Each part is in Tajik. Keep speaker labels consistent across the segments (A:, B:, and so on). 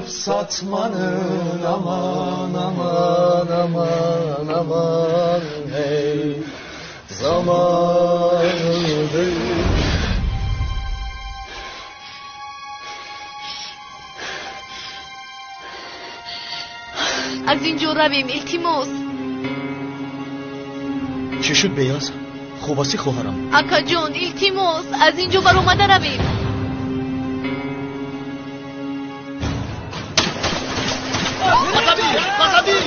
A: Alıp satmanın aman aman aman aman hey zamanıdır.
B: Аз инҷо равем, илтимос.
C: Чӣ шуд, Беяз? Хуб ҳастӣ, хоҳарам?
B: Акаҷон, илтимос, аз инҷо баромада равем.
C: Ғазабӣ!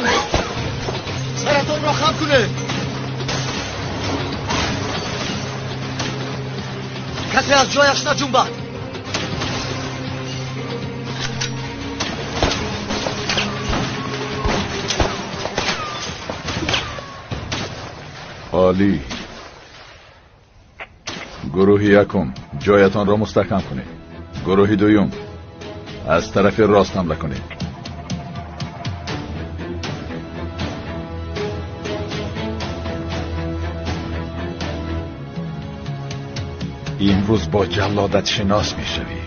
C: Саратонро хам кунед! Касе аз ҷояш наҷунбад!
D: Олӣ. Гурӯҳи якум, ҷоятонро мустаҳкам кунед. Гурӯҳи дуюм, аз тарафи рост ҳамла кунед. Имрӯз бо ҷаллодат шинос мешавӣ.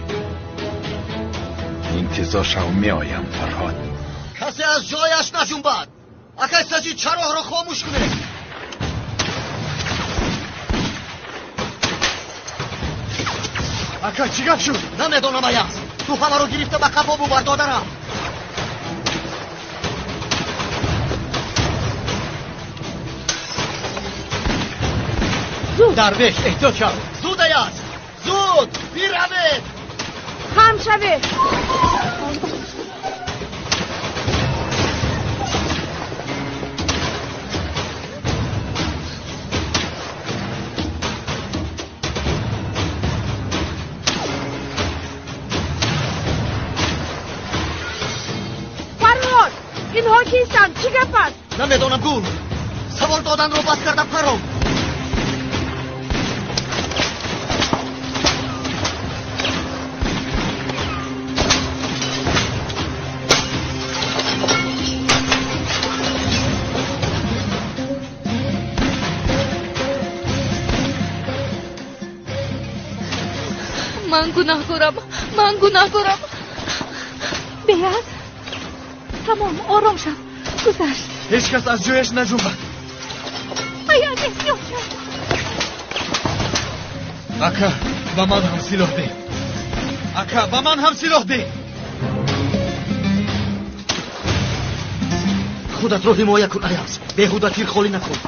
D: Интизор шав, меоям, Фарҳод.
C: Касе аз ҷояш наҷунбад! Акай Саҷид, чароғро хомӯш кунед! Ака, чӣ гап шуд? Намедонам, Аяз. Ту ҳамаро гирифта ба қафо бубар, додарам.
E: Зуд!
C: Дарвеш, эҳтиёт шав! Зуд, Аяз! Зуд! Биравед!
E: Хам шавед! Фарҳод, инҳо кистанд? Чӣ гап аст?
C: Намедонам, Гул. Савол доданро бас карда паром.
B: Ман гунаҳкорам, ман гунаҳкорам.
F: Беяз, тамом, ором шав, гузашт.
A: Ҳеҷ кас аз ҷояш наҷунбад.
F: Аяз, эҳтиёт шав.
A: Ака, ба ман ҳам силоҳ деҳ. Ака, ба ман ҳам силоҳ деҳ.
C: Худатро ҳимоя кун, Аяз. Беҳуда тир холӣ накун.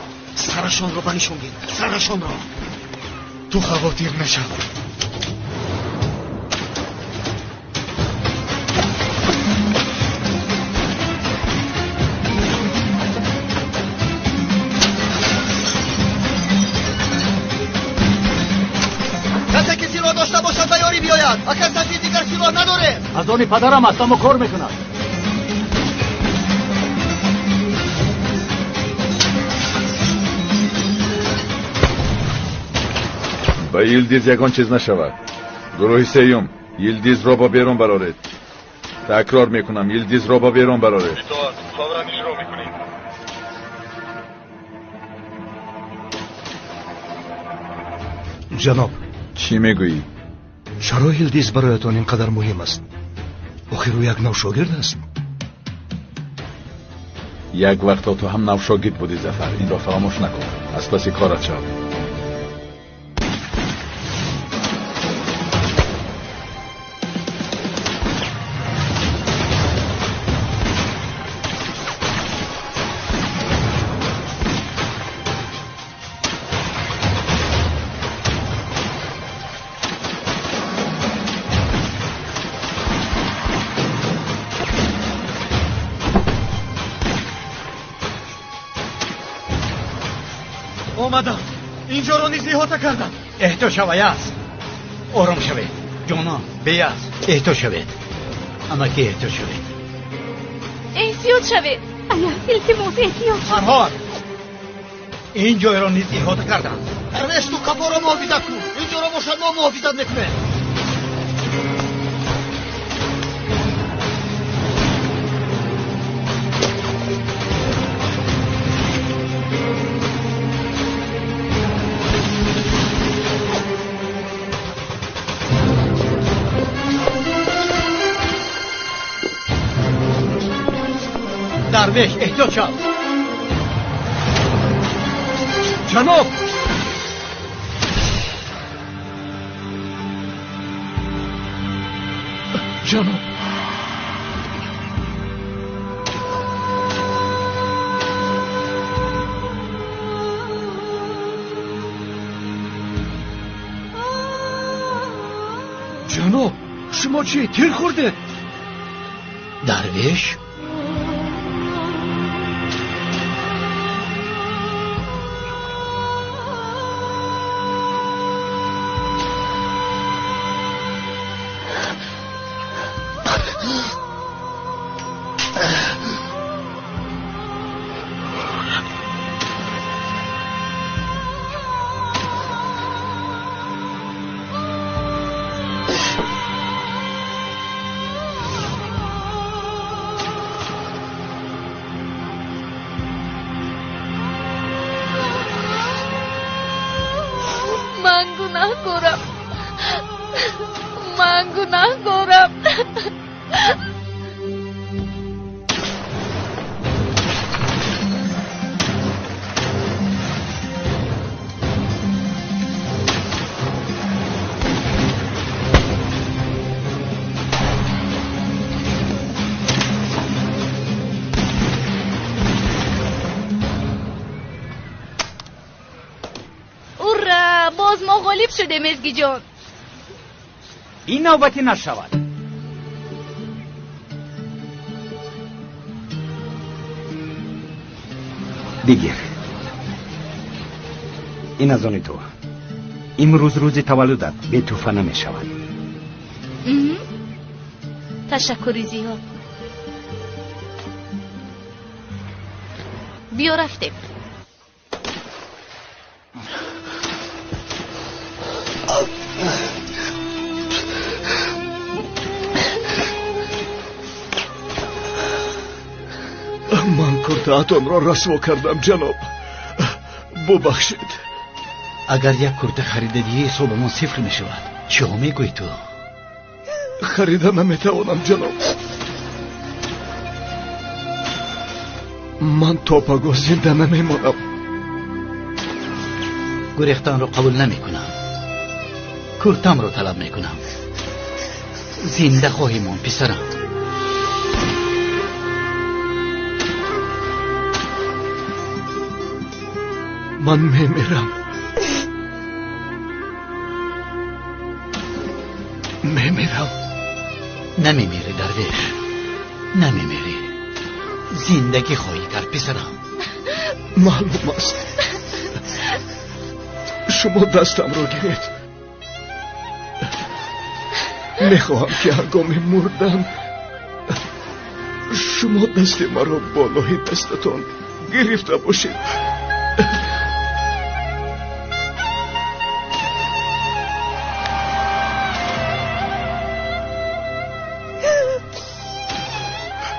C: Сарашонро ба нишон гир, сарашонро.
A: Ту хавотир нашав.
C: Касе ки силоҳ дошта бошад, ба ёрӣ биёяд. Ака Саҷид, дигар силоҳ надорем.
G: Аз они падарам аст, аммо кор мекунад.
D: Ба Йилдиз ягон чиз нашавад. Гурӯҳи сеюм, Йилдизро ба берун бароред. Такрор мекунам, Йилдизро ба берун бароред.
H: Итоат, фавран иҷро мекунем.
I: Ҷаноб.
D: Чӣ мегӯӣ?
I: Чаро Йилдиз бароятон ин қадар муҳим аст? Охир ӯ як нав шогирд аст.
D: Як вақто ту ҳам навшогирд будӣ, Зафар. Инро фаромӯш накун. Аз паси корат шав.
C: Омадам. Инҷоро низ иҳота кардам.
G: Эҳтиёт шав, Аяз. Ором шавед. Ҷонон, Беяз, эҳтиёт шавед. Амаки, эҳтиёт шавед.
B: Эҳтиёт шавед.
F: Аяз, илтимос, эҳтиёт шав.
G: Фарҳод, ин ҷойро низ иҳота кардам.
C: Дарвеш, ту қафоро муҳофизат кун. Инҷоро бошад, мо муҳофизат мекунем.
G: Дарвеш, эҳтиёт шав.
I: Ҷаноб! Ҷаноб! Ҷаноб, шумо чӣ, тир хӯрдед?
G: Дарвеш?
B: Ман гунаҳкорам. Ман гунаҳкорам. Боз мо ғолиб шудем, Эзгиҷон.
G: Ин навбатӣ нашавад.
J: Бигир. Ин аз они ту. Имрӯз рӯзи таваллудат, бетӯҳфа намешавад.
B: Ташаккури зиёд. Биё рафтем.
I: Ман куртаатонро расво кардам, ҷаноб. Бубахшед.
G: Агар як курта харида диҳӣ, ҳисобамон сифр мешавад. Чиҳо мегӯӣ ту?
I: Харида наметавонам, ҷаноб. Ман то пагоҳ зинда намемонам.
G: Гурехтанро қабул намекунам. Куртамро талаб мекунам. Зинда хоҳӣ монд, писарам.
I: Ман мемирам. Мемирам.
G: Намемирӣ, дарвеш. Намемирӣ. Зиндагӣ хоҳӣ кард, писарам.
I: Маълум аст. Шумо дастамро гиред. Мехоҳам ки ҳангоми мурдан шумо дасти маро болои дастатон гирифта бошед.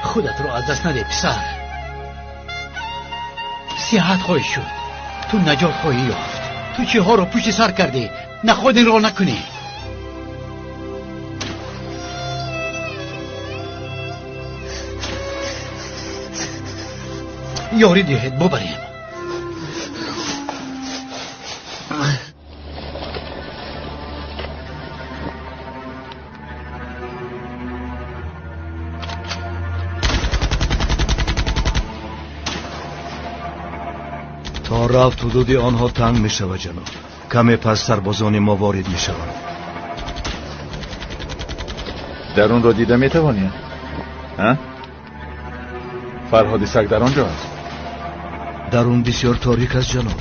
G: Худатро аз даст наде, писар. Сиҳат хоҳӣ шуд. Ту наҷот хоҳӣ ёфт. Ту чиҳоро пушти сар кардӣ, наход инро накунӣ. Ёрӣ диҳед, бубарем.
I: То рафт ҳудуди онҳо танг мешавад, ҷаноб. Каме пас сарбозони мо ворид мешаванд.
D: Дарунро дида метавонӣ? Фарҳоди саг дар он ҷо аст.
I: Дарун бисёр торик аст, ҷаноб.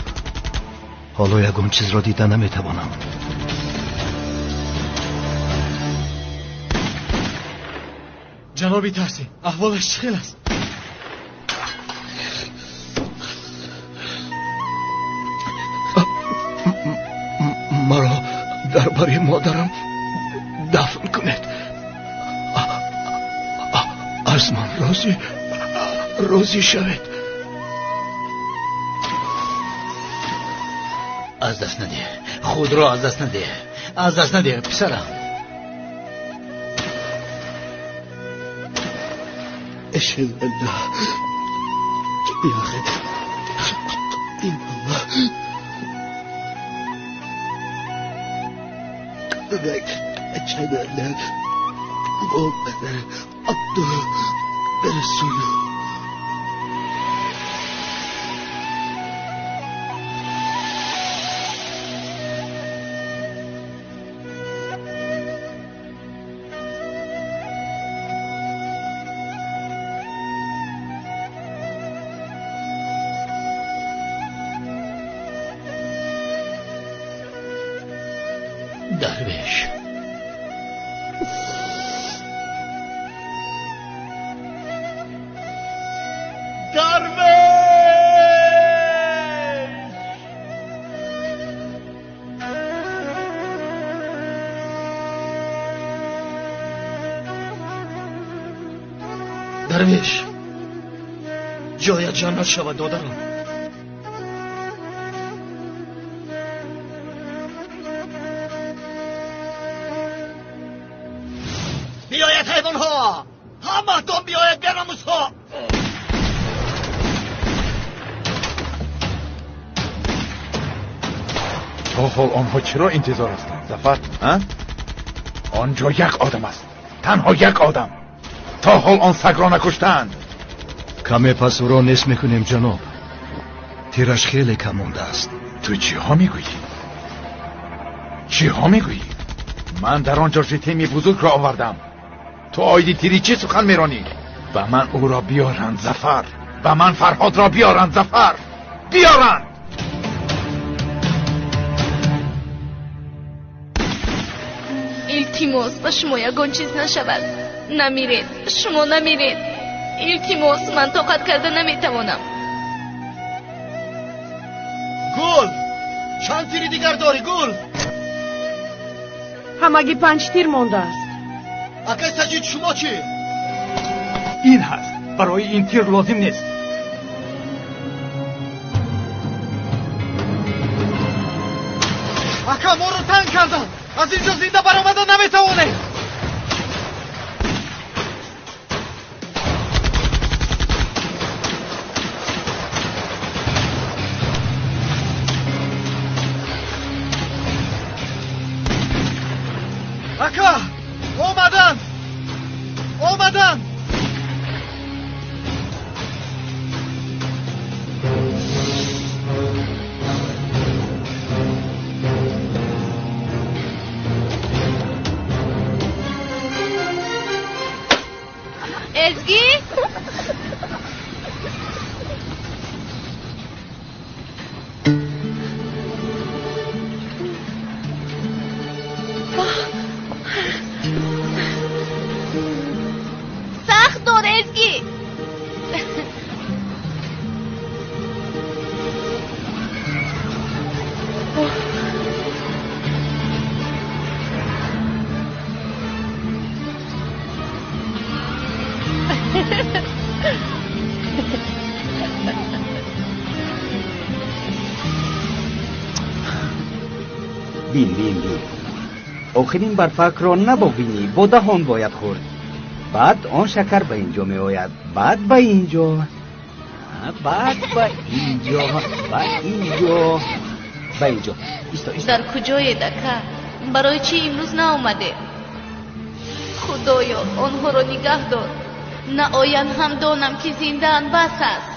I: Ҳоло ягон чизро дида наметавонам.
A: Ҷаноби Тарсин, аҳволаш чӣ хел аст?
I: Маро дар бари модарам дафн кунед. Аз ман розӣ шавед.
G: Аз даст надеҳ. Худро аз даст надеҳ. Аз даст надеҳ, писарам.
I: Ашҳаду ан ла
C: أشهد أن لا محمدا عبده ورسوله. درویش درویش جایت جنت شود دادرم. بیاید حیوان ها، همتون بیاید بناموس ها.
D: تا حال آنها چرا انتظار هستند زفر؟ آنجا یک آدم است، تنها یک آدم. تا حال آن سگ را نکشتند.
I: کمی پس او را نیست میکنیم جناب. تیرش خیلی کم مانده است.
D: تو چی ها میگویی؟ چی ها میگویی؟ من در آنجا ژتمی بزرگ را آوردم. تو آیدی تیری چی سخن میرانی؟ و من او را بیارند زفر. و من فرهاد را بیارند زفر. بیارند.
B: илтимос, ба шумо ягон чиз нашавад. Намиред, шумо намиред. Илтимос, ман тоқат карда наметавонам.
C: Гул, чанд тири дигар дорӣ гул?
E: Ҳамагӣ 5 тир мондааст.
C: Акай Саҷид, шумо чӣ?
A: Ин ҳаст. Барои ин тир лозим нест. Ака, моро танг карданд. Аз инҷо зинда баромада наметавонем. Ака, омаданд, омаданд.
B: Ezgi? Сахт дор, Ezgi.
J: Бин, бин, бин. Охирин барфакро на бо бинӣ, бо даҳон бояд хӯрд. Баъд он шакар ба ин ҷо меояд, баъд ба ин ҷо, баъд ба ин ҷо, ба ин ҷо, ба ин ҷо. Исто, исто.
B: Дар куҷоед, ака? Барои чӣ имрӯз наомадед? Худоё, онҳоро нигаҳ дор. Наоянд ҳам донам, ки зиндаанд, бас аст.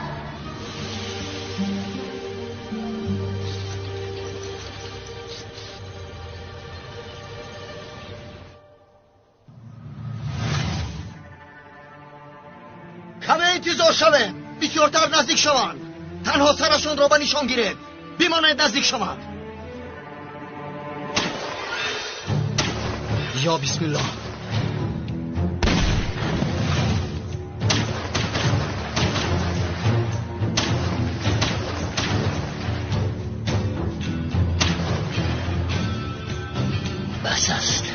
C: Каме интизор шавем, бисёртар наздик шаванд. Танҳо сарашонро ба нишон гиред. Бимонед наздик шаванд. Ё бисмиллоҳ. Бас аст.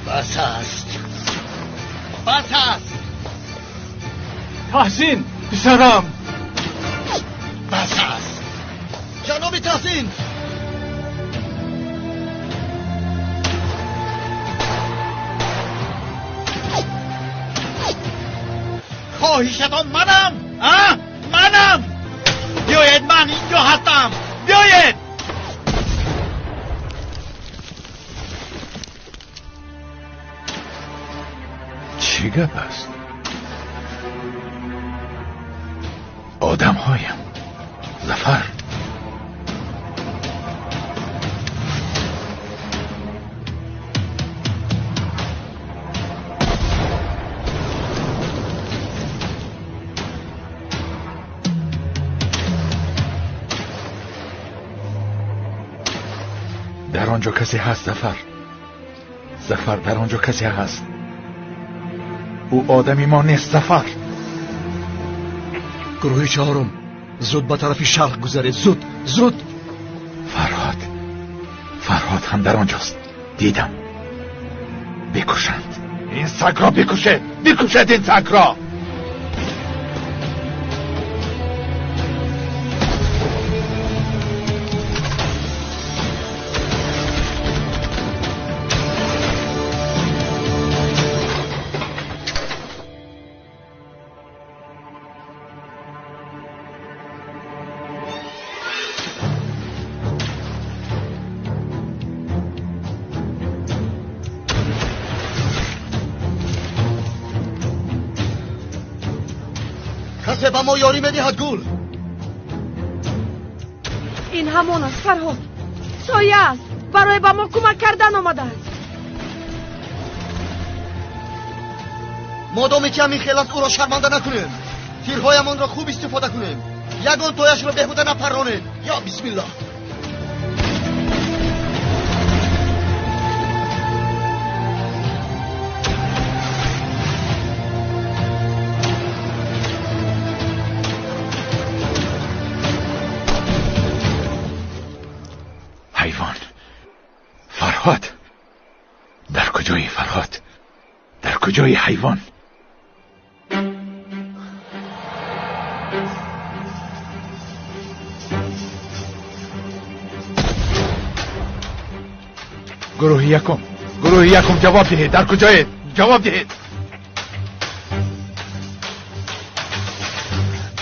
C: Бас аст. Бас аст.
A: Таҳсин, писарам.
C: Бас аст. Ҷаноби Таҳсин.
G: Хоҳишатон манам, а? Манам! Биёед, ман инҷо ҳастам. Биёед!
D: Чӣ гап аст? Одамҳоям. Зафар. Дар он ҷо касе ҳаст, Зафар. Зафар, дар он ҷо касе ҳаст. Ӯ одами мо нест, Зафар.
I: Гурӯҳи чаҳорум, зуд ба тарафи шарқ гузаред, зуд, зуд.
D: Фарҳод, Фарҳод ҳам дар он ҷост. Дидам. Бикушанд. Ин сагро бикушед, бикушед ин сагро.
C: Касе ба мо ёрӣ медиҳад, Гул?
E: Ин ҳамон аст, Фарҳод. Соя аст. Барои ба мо кӯмак кардан омадааст.
C: Модоме ки ҳамин хел аст, ӯро шарманда накунем. Тирҳоямонро хуб истифода кунем. Ягон тояшро беҳуда напарронем. Ё бисмиллоҳ.
D: Ҳайвон. Фарҳод. Дар куҷои Фарҳод? Дар куҷои ҳайвон? Гурӯҳи якум, гурӯҳи якум, ҷавоб диҳед. Дар куҷоед? Ҷавоб диҳед.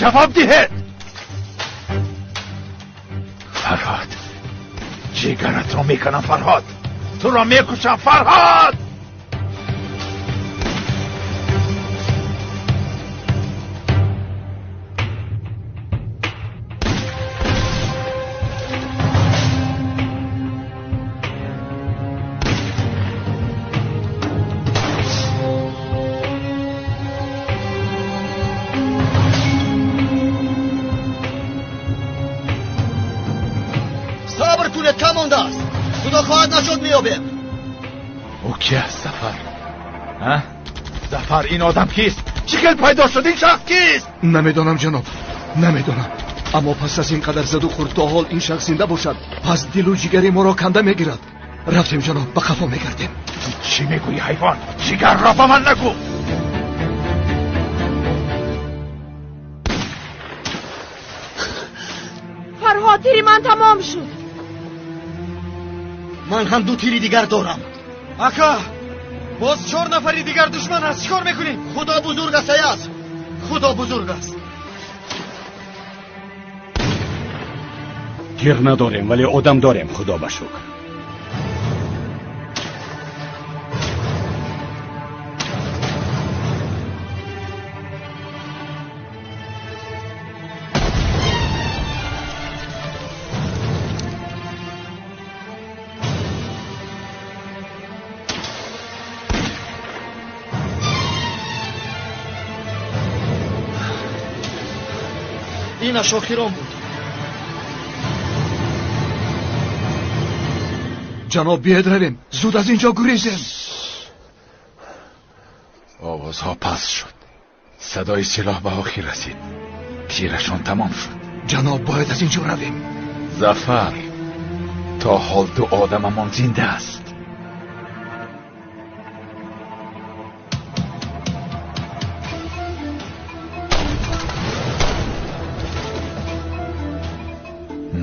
D: Ҷавоб диҳед. Фарҳод, ҷигаратро мекунам, Фарҳод. Туро мекушам, Фарҳод.
C: Сабр кунед, кам мондааст. Худо хоҳад наҷот меёбем.
D: Ӯ ки аст, Зафар? А? Зафар, ин одам кист? Чӣ хел пайдо шуд? Ин шахс кист?
I: Намедонам, ҷаноб, намедонам. Аммо пас аз ин қадар заду хӯрд то ҳол ин шахс зинда бошад, пас дилу ҷигари моро канда мегирад. Рафтем, ҷаноб, ба қафо мегардем.
D: Чӣ мегӯӣ, ҳайвон? Ҷигарро ба ман нагӯ.
E: Фарҳод, тири ман тамом шуд.
C: Ман ҳам ду тири дигар дорам.
A: Ака, боз 4 нафари дигар душман аст. Чӣ кор мекунем?
C: Худо бузург аст, Аяз. Худо бузург аст.
J: Тир надорем, вале одам дорем, худо ба шукр.
C: Инаш охирон буд.
I: Ҷаноб, биед равем. Зуд аз инҷо гурезем.
D: Овозҳо пас шуд. Садои силоҳ ба охир расид. Тирашон тамом шуд.
I: Ҷаноб, бояд аз инҷо равем.
D: Зафар, то ҳол ду одамамон зинда аст.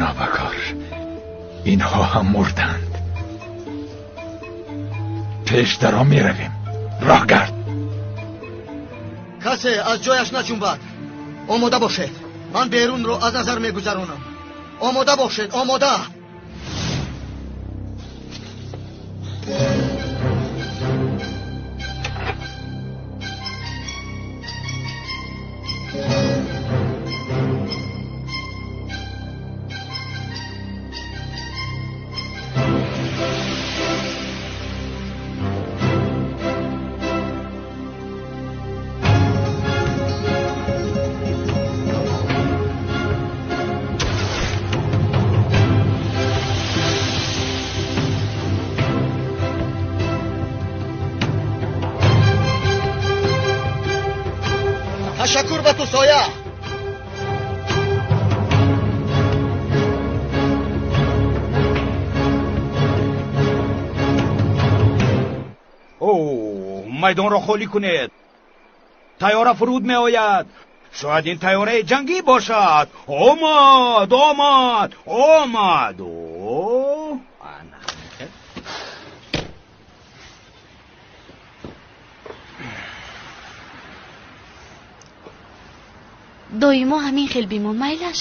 D: Нобакор, инҳо ҳам мурданд. Пеш даро меравем. Роҳгард.
C: Касе аз ҷояш наҷунбад. Омода бошед. Ман берунро аз назар мегузаронам. Омода бошед, омода. Ташаккур ба ту, соя.
K: О, майдонро холӣ кунед. Тайёра фуруд меояд. Шояд ин тайёраи ҷангӣ бошад. Омад, омад, омад. О, ана.
B: Доимо ҳамин хел бимон, майлаш?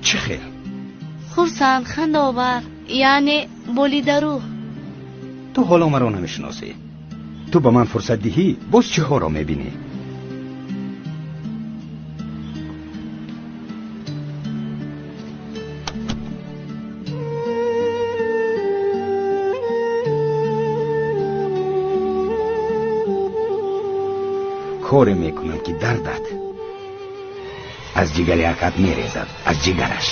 K: Чӣ хел?
B: Хурсанд, хандаовар, яъне болидарӯҳ.
J: Ту ҳоло маро намешиносӣ. Ту ба ман фурсат диҳӣ, боз чиҳоро мебинӣ? Коре мекунам, ки дардат аз ҷигари акат мерезад, аз ҷигараш.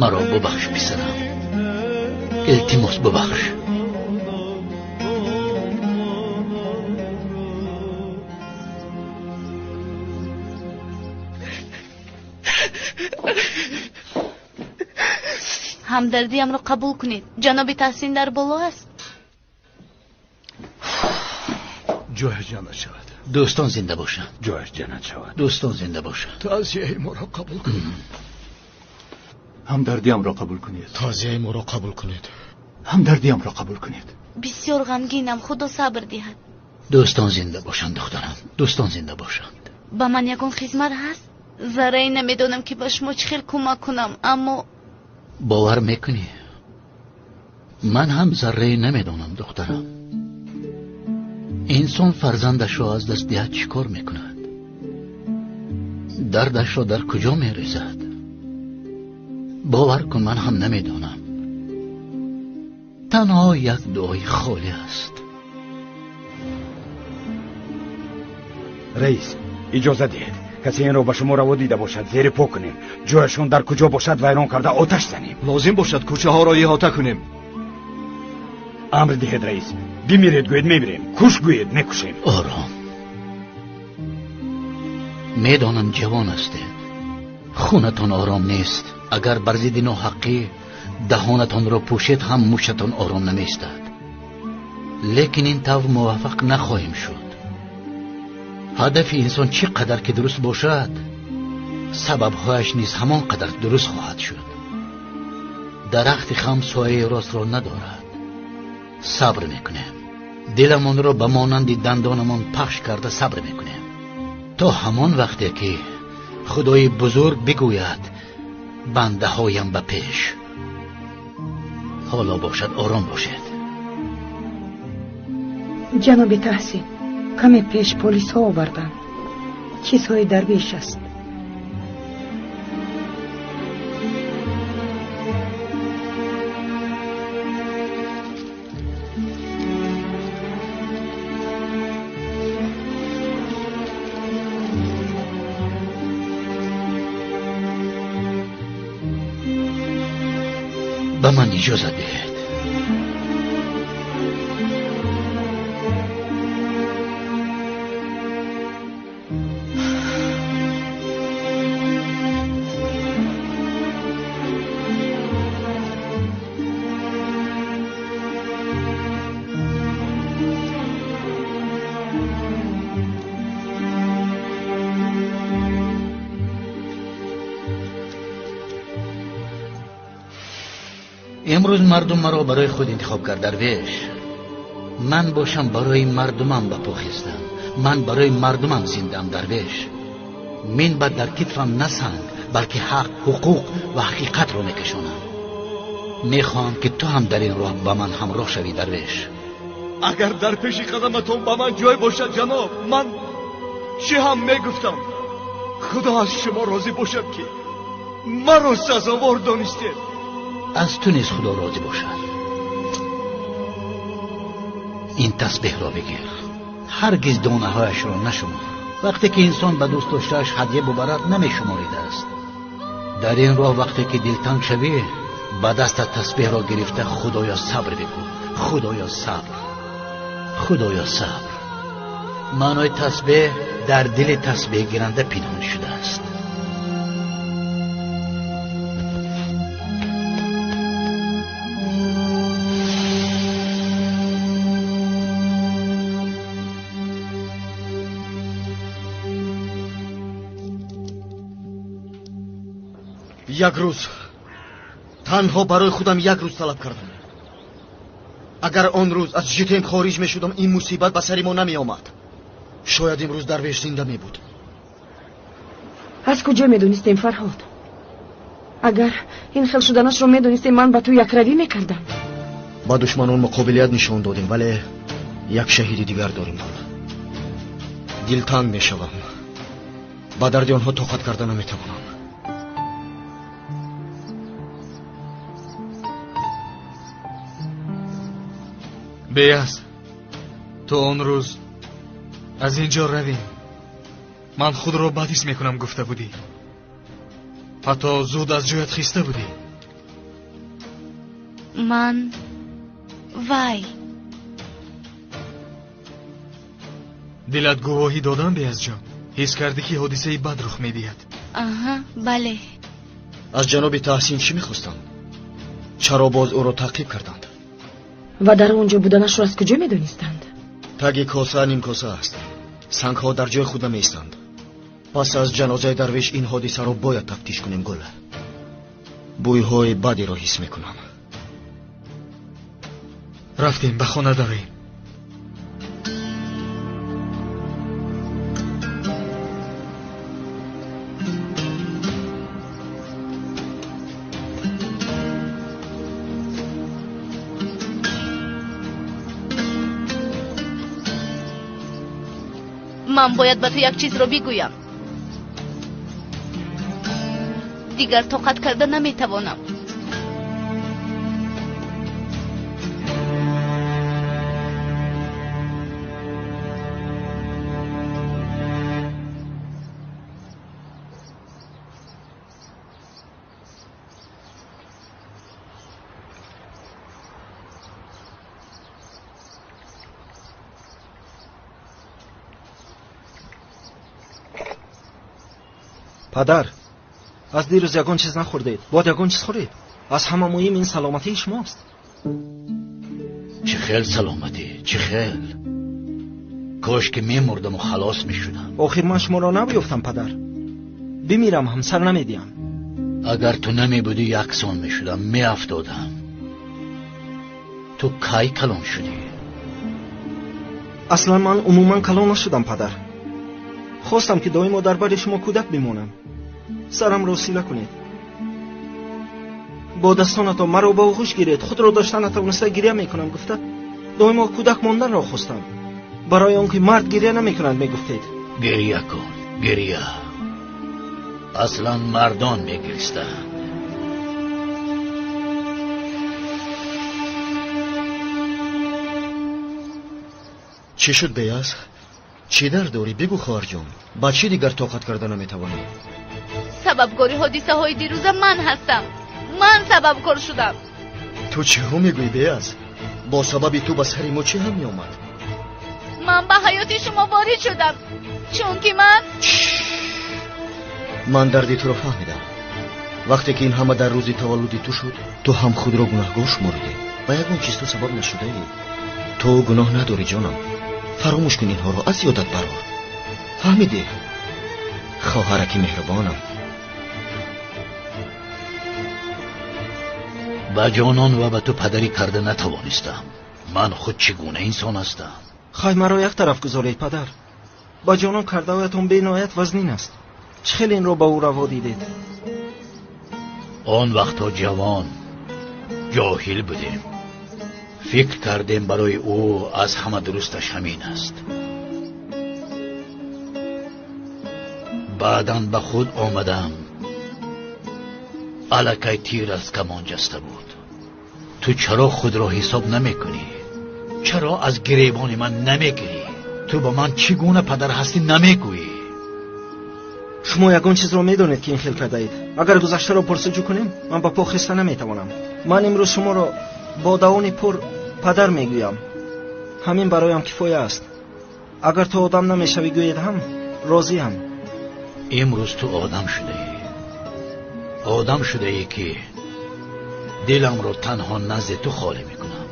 G: Маро бубахш, писарам, илтимос, бубахш.
B: Ҳамдардиамро қабул кунед. Ҷаноби Таҳсин дар боло аст.
I: Ҷояш ҷаннат шавад.
G: Дӯстон зинда бошанд.
J: Ҷояш ҷаннат шавад.
G: Дӯстон зинда бошанд.
I: Таъзияи моро қабул кунед.
L: Ҳамдардиамро қабул кунед.
A: Таъзияи моро қабул кунед.
L: Ҳамдардиамро қабул кунед.
B: Бисёр ғамгинам, худо сабр диҳад.
G: Дӯстон зинда бошанд, духтарам. Дӯстон зинда бошанд.
B: Ба ман ягон хизмат ҳаст? Заррае намедонам, ки ба шумо чӣ хел кӯмак кунам, аммо
G: бовар мекунӣ, ман ҳам заррае намедонам, духтарам. Инсон фарзандашро аз даст диҳад, чӣ кор мекунад? Дардашро дар куҷо мерезад? Бовар кун, ман ҳам намедонам. Танҳо як дуои холӣ аст.
J: Раис, иҷоза диҳед, касе инро ба шумо раво дида бошад, зери по кунем. Ҷояшон дар куҷо бошад, вайрон карда оташ занем.
I: Лозим бошад, кӯчаҳоро иҳота кунем.
J: Амр диҳед, раис. Бимиред гӯед, мемирем. Куш гӯед, мекушем.
G: Ором. Медонам, ҷавон ҳастед, хунатон ором нест. Агар бар зидди ноҳаққӣ даҳонатонро пӯшед ҳам, муштатон ором намеистад. Лекин ин тавр муваффақ нахоҳем шуд. Ҳадафи инсон чӣ қадар ки дуруст бошад, сабабҳояш низ ҳамон қадар дуруст хоҳад шуд. Дарахти хам сояи ростро надорад. Сабр мекунем, диламонро ба монанди дандонамон пахш карда сабр мекунем, то ҳамон вақте ки худои бузург бигӯяд: бандаҳоям ба пеш. Ҳоло бошад, ором бошед.
M: Ҷаноби Таҳсин, каме пеш полисҳо оварданд. Чизҳои дарвеш аст.
G: Ба ман иҷозат диҳед. Имрӯз мардум маро барои худ интихоб кард, дарвеш. Ман бошам барои мардумам ба по хестам. Ман барои мардумам зиндаам, дарвеш. Мин баъд дар китфам на санг, балки ҳақ, ҳуқуқ ва ҳақиқатро мекашонам. Мехоҳам ки ту ҳам дар ин роҳ ба ман ҳамроҳ шавӣ, дарвеш.
I: Агар дар пеши қадаматон ба ман ҷой бошад, ҷаноб, ман чӣ ҳам мегуфтам. Худо аз шумо розӣ бошад, ки маро сазовор донистед.
G: Аз ту низ худо розӣ бошад. Ин тасбеҳро бигир, ҳаргиз донаҳояшро нашумор. Вақте ки инсон ба дӯст доштааш ҳадя бубарад, намешуморидааст. Дар ин роҳ вақте ки дилтанг шавӣ, ба дастат тасбеҳро гирифта худоё сабр бигӯ. Худоё сабр, худоё сабр. Маънои тасбеҳ дар дили тасбеҳгиранда пинҳон шудааст.
C: Як рӯз, танҳо барои худам як рӯз талаб кардам. Агар он рӯз аз житем хориҷ мешудам, ин мусибат ба сари мо намеомад. Шояд имрӯз дарвеш зинда мебуд.
E: Аз куҷо медонистем, Фарҳод? Агар ин хел шуданашро медонистем, ман ба ту якравӣ мекардам.
C: Ба душманон муқобилият нишон додем, вале як шаҳиди дигар дорем. Дилтанг мешавам. Ба дарди онҳо тоқат карда наметавонам.
A: Беяз, то он рӯз аз ин ҷо равем. Ман худро бад ҳис мекунам, гуфта будӣ. Ҳатто зуд аз ҷоят хиста будӣ.
B: Ман вай.
A: Дилат гувоҳӣ додам, Беязҷон. Ҳис кардӣ, ки ҳодисаи бад рух медиҳад.
B: Аҳа, бале.
C: Аз ҷаноби Таҳсин чӣ мехостам? Чаро боз ӯро таъқиб карданд?
E: Ва дар он ҷо буданашро аз куҷо медонистанд?
C: Таги коса нимкоса аст. Сангҳо дар ҷои худ намеистанд. Пас аз ҷанозаи дарвеш ин ҳодисаро бояд тафтиш кунем, Гул. Бӯйҳои бадиро ҳис мекунам.
A: Рафтем, ба хона дароем.
B: Ман бояд ба ту як чизро бигӯям. Дигар тоқат карда наметавонам.
N: Падар, аз дирӯз ягон чиз нахӯрдед. Бояд ягон чиз хӯред. Аз ҳама муҳим ин саломатии шумост.
G: Чӣ хел саломатӣ, чӣ хел? Кош ки мемурдаму халос мешудам.
N: Охир ман шуморо намеёфтам, падар. Бимирам ҳам сар намедиҳам.
G: Агар ту намебудӣ, яксон мешудам, меафтодам. Ту кай калон шудӣ?
N: Аслан ман умуман калон нашудам, падар. Хостам ки доимо дар бари шумо кӯдак бимонам. Сарамро сила кунед. Бо дастонатон маро ба оғӯш гиред. Худро дошта натавониста гиря мекунам, гуфта доимо кӯдак монданро хостам. Барои он ки мард гиря намекунад, мегуфтед.
G: Гиря кун, Гиря. Аслан мардон мегиристанд.
C: Чӣ шуд, Беяз? Чӣ дард дорӣ? Бигӯ, хоҳарҷон. Ба чӣ дигар тоқат карда наметавонӣ?
B: Сабабгори ҳодисаҳои дирӯза ман ҳастам. Ман сабабкор шудам.
C: Ту чиҳо мегӯӣ, Беяз? Бо сабаби ту ба сари мо чӣ ҳам меомад?
B: Ман ба ҳаёти шумо ворид шудам, чунки ман
C: Ман дарди туро фаҳмидам. Вақте ки ин ҳама дар рӯзи таваллуди ту шуд, ту ҳам худро гунаҳгор шуморидӣ. Ба ягон чиз ту сабаб нашудаӣ. Ту гуноҳ надорӣ, ҷонам. Фаромӯш кун инҳоро, аз ёдат барор. Фаҳмидӣ? Хоҳараки меҳрубонам.
G: Ба ҷонон ва ба ту падарӣ карда натавонистам. Ман худ чӣ гуна инсон ҳастам?
N: Хай, маро як тараф гузоред, падар. Ба ҷонон кардаоятон беиноят вазнин аст. Чӣ хел инро ба ӯ раво дидед?
G: Он вақтҳо ҷавон, ҷоҳил будем. Фикр кардем барои ӯ аз ҳама дурусташ ҳамин аст. Баъдан ба худ омадам. Аллакай тир аз камон ҷаста буд. Ту чаро худро ҳисоб намекунӣ? Чаро аз гиребони ман намегирӣ? Ту ба ман чӣ гуна падар ҳастӣ намегӯӣ?
N: Шумо ягон чизро медонед, ки ин хел кардаед. Агар гузаштаро пурсуҷӯ кунем, ман ба по хеста наметавонам. Ман имрӯз шуморо бо давони пур падар мегӯям. Ҳамин бароям кифоя аст. Агар ту одам намешавӣ гӯед ҳам, розиам.
G: Имрӯз ту одам шудаӣ. Одам шудаӣ, ки диламро танҳо назди ту холӣ мекунам.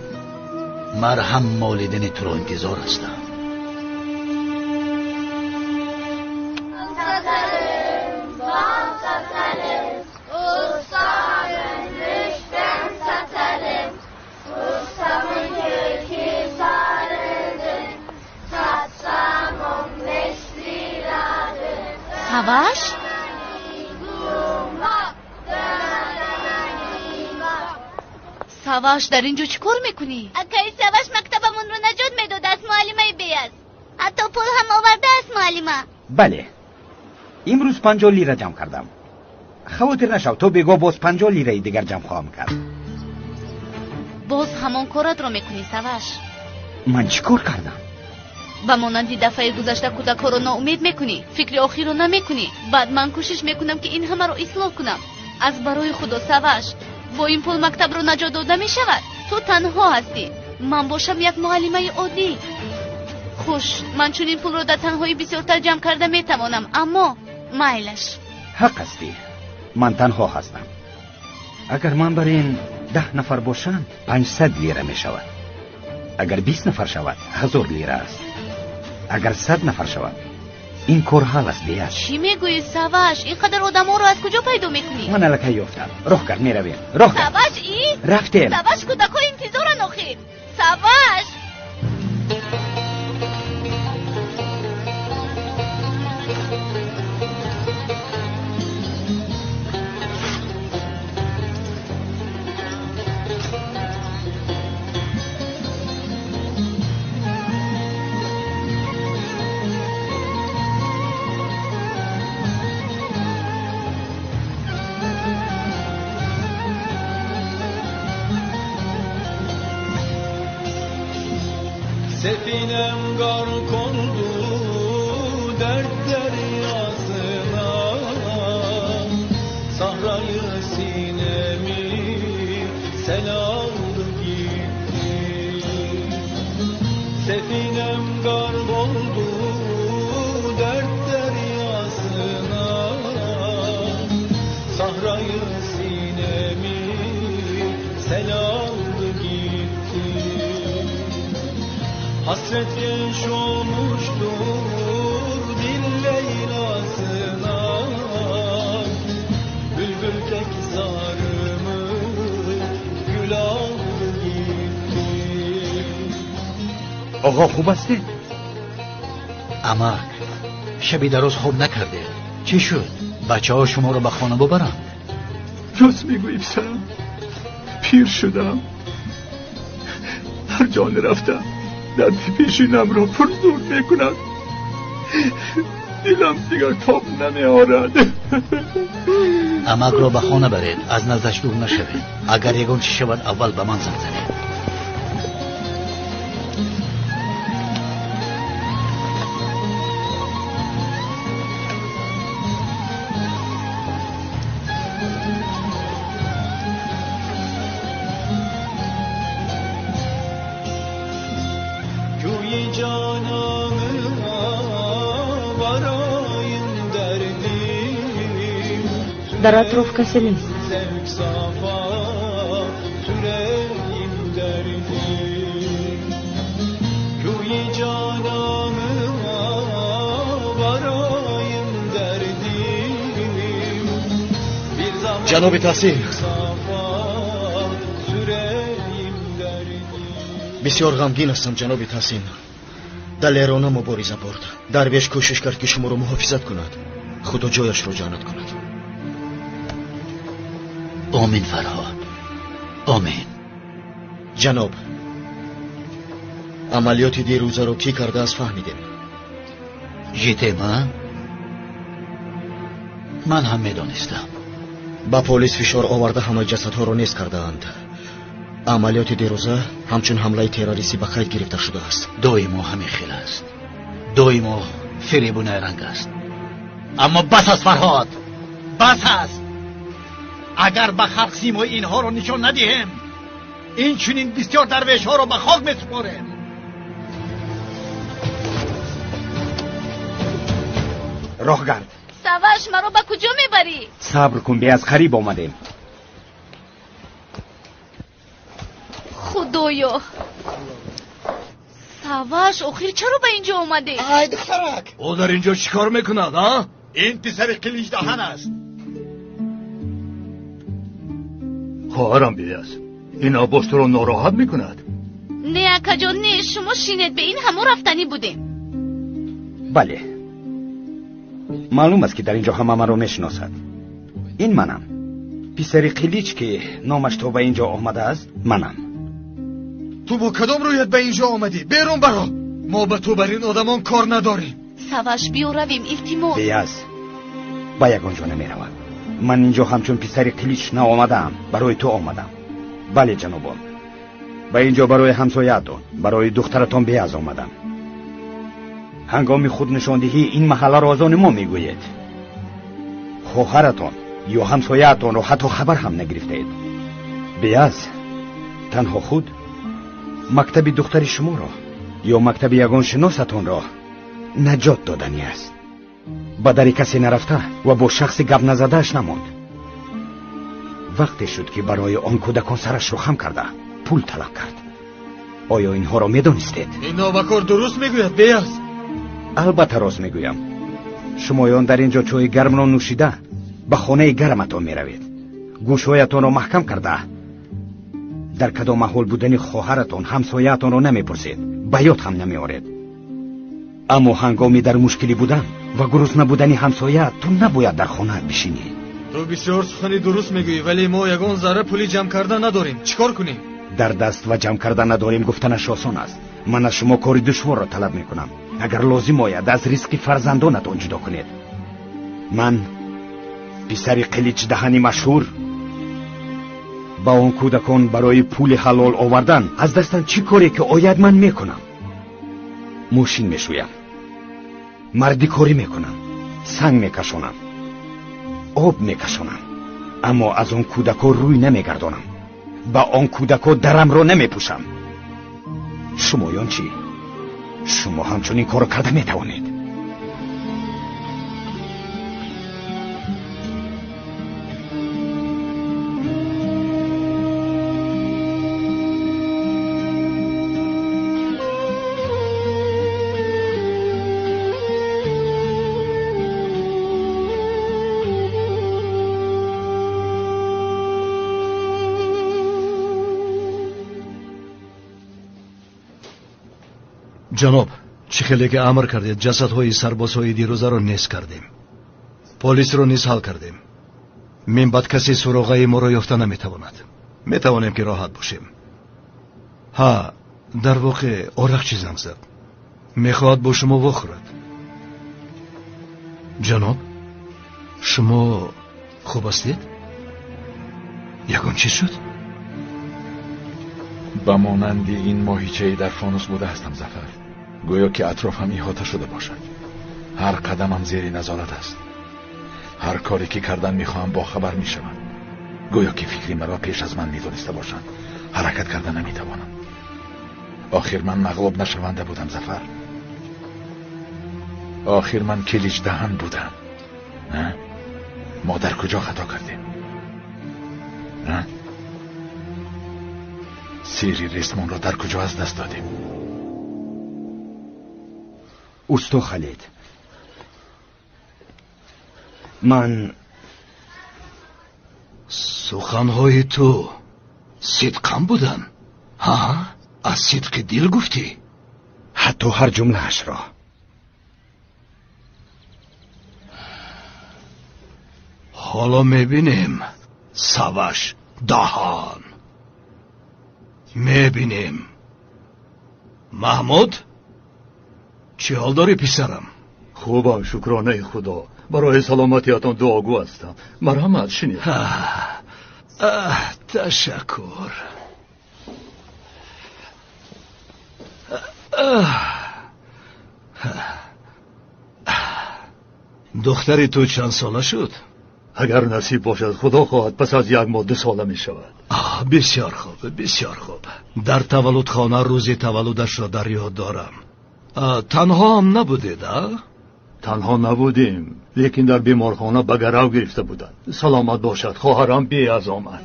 G: Марҳам молидани туро интизор ҳастам.
B: Саваш? Саваш, дар ин ҷо чӣ кор мекунӣ?
M: Акаи Саваш мактабамонро наҷот медодааст, муаллимаи Беяз. Ҳатто пул ҳам овардааст, муаллима.
J: Бале, имрӯз 50 лира ҷамъ кардам. Хавотир нашав, то бегоҳ боз 50 лираи дигар ҷамъ хоҳам кард.
B: Боз ҳамон коратро мекунӣ, Саваш.
J: Ман чӣ кор кардам?
B: Ба монанди дафъаи гузашта кӯдакҳоро ноумед мекунӣ, фикри охирро намекунӣ. Баъд ман кӯшиш мекунам, ки ин ҳамаро ислоҳ кунам. Аз барои худо, Саваш, бо ин пул мактабро наҷот дода мешавад. Ту танҳо ҳастӣ, ман бошам як муаллимаи оддӣ. Хуш, ман чунин пулро дар танҳоӣ бисёртар ҷамъ карда метавонам, аммо майлаш.
J: Ҳақ ҳастӣ, ман танҳо ҳастам. Агар ман бар ин 10 нафар бошанд, 500 лира мешавад. Агар 20 нафар шавад, 1000 лира аст. Агар 100 нафар шавад, ин кор ҳал аст, Беяз.
B: Чӣ мегӯӣ, Саваш? Ин қадар одаморо аз куҷо пайдо мекунӣ?
J: Ман аллакай ёфтам. Роҳ кард, меравем. Роҳ кард.
B: Саваш, и?
J: Рафтем.
B: Саваш, кӯдакҳо интизоранд охир. Саваш!
O: Sefinem gark oldu dert deryasına, sahrayı sinemi sel aldı gitti. Sefinem gark oldu dert deryasına, sahrayı sinemi sel aldı gitti. Hasret genç olmuştur dil leylasına, bülbül tek zarımı gül aldı gitti.
J: Оғо, хуб ҳастед?
G: Амак, шаби дароз хоб накардед. Чӣ шуд? Бачаҳо шуморо ба хона бубаранд?
L: Рост мегӯӣ, писарам. Пир шудам. Ҳар ҷо рафтам, дарди пешинамро пурзур мекунад. Дилам дигар тоб намеорад.
G: Амакро ба хона баред, аз наздаш дур нашавед. Агар ягон чиз шавад, аввал ба ман занг занед.
E: Дар атроф касе нест.
C: Ҷаноби Таҳсин, бисёр ғамгин ҳастам. Ҷаноби Таҳсин, далерона мубориза бурд. Дарвеш кӯшиш кард, ки шуморо муҳофизат кунад. Худо ҷояшро ҷаннат кунад.
G: Омин, Фарҳод, омин.
C: Ҷаноб, амалиёти дирӯзаро кӣ кардааст фаҳмидем.
G: Житема? Ман ҳам медонистам.
C: Ба полис фишор оварда ҳамаи ҷасадҳоро нест кардаанд. Амалиёти дирӯза ҳамчун ҳамлаи террористӣ ба қайд гирифта шудааст.
G: Доимо ҳамин хел аст, доимо фиребу найранг аст. Аммо бас аст, Фарҳод, бас аст. Агар ба халқ симои инҳоро нишон надиҳем, инчунин бисёр дарвешҳоро ба хок месупорем.
J: Роҳгард.
B: Саваш, маро ба куҷо мебарӣ?
J: Сабр кун, беаз қариб омадем.
B: Худоё, Саваш, охир чаро ба инҷо омадӣ?
D: Ай духтарак, ӯ дар инҷо чӣ кор мекунад, а? Ин писари қиличдаҳан аст. Хоҳарам Беаз, ин аббос туро нороҳат мекунад?
B: Не, акаҷон, не, шумо шинед, ба ин ҳамо рафтанӣ будем.
J: Бале, маълум аст, ки дар инҷо ҳама маро мешиносад. Ин манам, писари қилич, ки номаш то ба инҷо омадааст, манам.
A: Ту бо кадом рӯят ба инҷо омадӣ? Берун баро! Мо ба ту бар ин одамон кор надорем.
B: Саваш, биё равем, илтимос.
J: Беаз, ба ягон ҷо намеравам. Ман инҷо ҳамчун писари қилич наомадаам, барои ту омадам. Бале, ҷанобон, ба инҷо барои ҳамсояатон, барои духтаратон Беаз омадам. Ҳангоми худнишондиҳӣ ин маҳалларо аз они мо мегӯед. Хоҳаратон ё ҳамсояатонро ҳатто хабар ҳам нагирифтаед. Беаз танҳо худ мактаби духтари шуморо ё мактаби ягон шиносатонро наҷот додани аст. Ба дари касе нарафта ва бо шахси гап назадааш намонд. Вақте шуд, ки барои он кӯдакон сарашро хам карда пул талаб кард. Оё инҳоро медонистед?
A: Ин нобакор дуруст мегӯяд, Беаз.
J: Албатта рост мегӯям. Шумоён дар ин ҷо чойи гармро нӯшида ба хонаи гарматон меравед. Гӯшҳоятонро маҳкам карда дар кадом аҳвол будани хоҳаратон, ҳамсояатонро намепурсед, ба ёд ҳам намеоред. Аммо ҳангоми дар мушкилӣ будан ва гурусна будани ҳамсоя ту набояд дар хонаат бишинӣ.
A: Ту бисёр сухани дуруст мегӯӣ, вале мо ягон зарра пули ҷамъ карда надорем. Чӣ кор кунем?
J: Дар даст ва ҷамъ карда надорем гуфтанаш осон аст. Ман аз шумо кори душворро талаб мекунам. Агар лозим ояд, аз ризқи фарзандонатон ҷудо кунед. Ман писари қиличдаҳани машҳур ба он кӯдакон барои пули ҳалол овардан аз дастам чӣ коре ки ояд ман мекунам. Мошин мешӯям, мардикорӣ мекунам, санг мекашонам, об мекашонам, аммо аз он кӯдако рӯй намегардонам, ба он кӯдако дарамро намепӯшам. Шумоён чӣ? Шумо ҳамчунин корро карда метавонед.
I: Ҷаноб, чӣ хеле ки амр кардед, ҷасадҳои сарбозҳои дирӯзаро нест кардем, полисро низ ҳал кардем. Минбаъд касе суроғаи моро ёфта наметавонад. Метавонем ки роҳат бошем. Ҳа, дар воқеъ Орақчи занг зад, мехоҳад бо шумо вохӯрад. Ҷаноб, шумо хуб ҳастед? Ягон чиз шуд?
D: Ба монанди ин моҳичаи дар фонус буда ҳастам, Зафар. Гӯё ки атрофам иҳота шуда бошад. Ҳар қадамам зери назорат аст. Ҳар коре ки кардан мехоҳам бохабар мешавам. Гӯё ки фикри маро пеш аз ман медониста бошанд. Ҳаракат карда наметавонам. Охир ман мағлуб нашаванда будам, Зафар. Охир ман киличдаҳан будам. Мо дар куҷо хато кардем? Сири ресмонро дар куҷо аз даст додем?
J: Усто Халид, ман
I: суханҳои ту сидқан буданд? Ҳа? Аз сидқи дил гуфтӣ?
J: Ҳатто ҳар ҷумлаашро.
I: Ҳоло мебинем, Саваш даҳан. Мебинем. Маҳмуд, чӣ ҳол дорӣ, писарам?
L: Хубам, шукронаи Худо. Барои саломатиятон дуогӯ ҳастам. Марҳамат, шинед.
I: Ташаккур. Духтари ту чанд сола шуд?
L: Агар насиб бошад, Худо хоҳад, пас аз як моҳ 2 сола мешавад.
I: Бисёр хуб, бисёр хуб. Дар таваллудхона рӯзи таваллудашро дар ёд дорам. Танҳо ҳам набудед, а?
L: Танҳо набудем, лекин дар беморхона ба гарав гирифта буданд. Саломат бошад, хоҳарам беаз омад.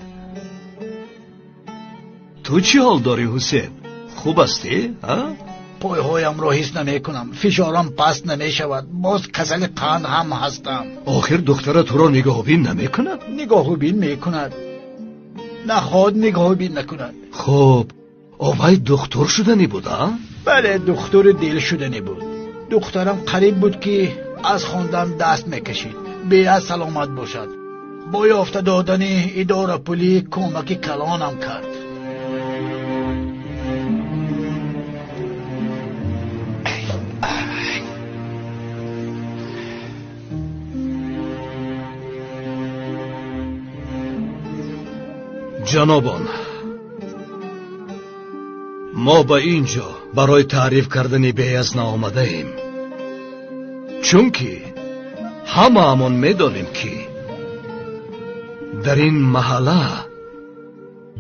I: Ту чӣ ҳол дорӣ, Ҳусен? Хуб ҳастӣ, а?
G: Пойҳоямро ҳис намекунам, фишорам паст намешавад, боз касали қанд ҳам ҳастам.
I: Охир духтара туро нигоҳубин намекунад?
G: Нигоҳубин мекунад. Наход нигоҳубин накунад.
I: Хуб, овай духтур шуданӣ буд, а?
G: Бале, духтури дил шуданӣ буд. Духтарам қариб буд ки аз хондан даст мекашид. Беаз саломат бошад. Бо ёфта додани идорапулӣ кӯмаки калонам кард.
I: Ҷанобон, мо ба ин ҷо барои таъриф кардани Беаз наомадаем, чунки ҳамаамон медонем, ки дар ин маҳалла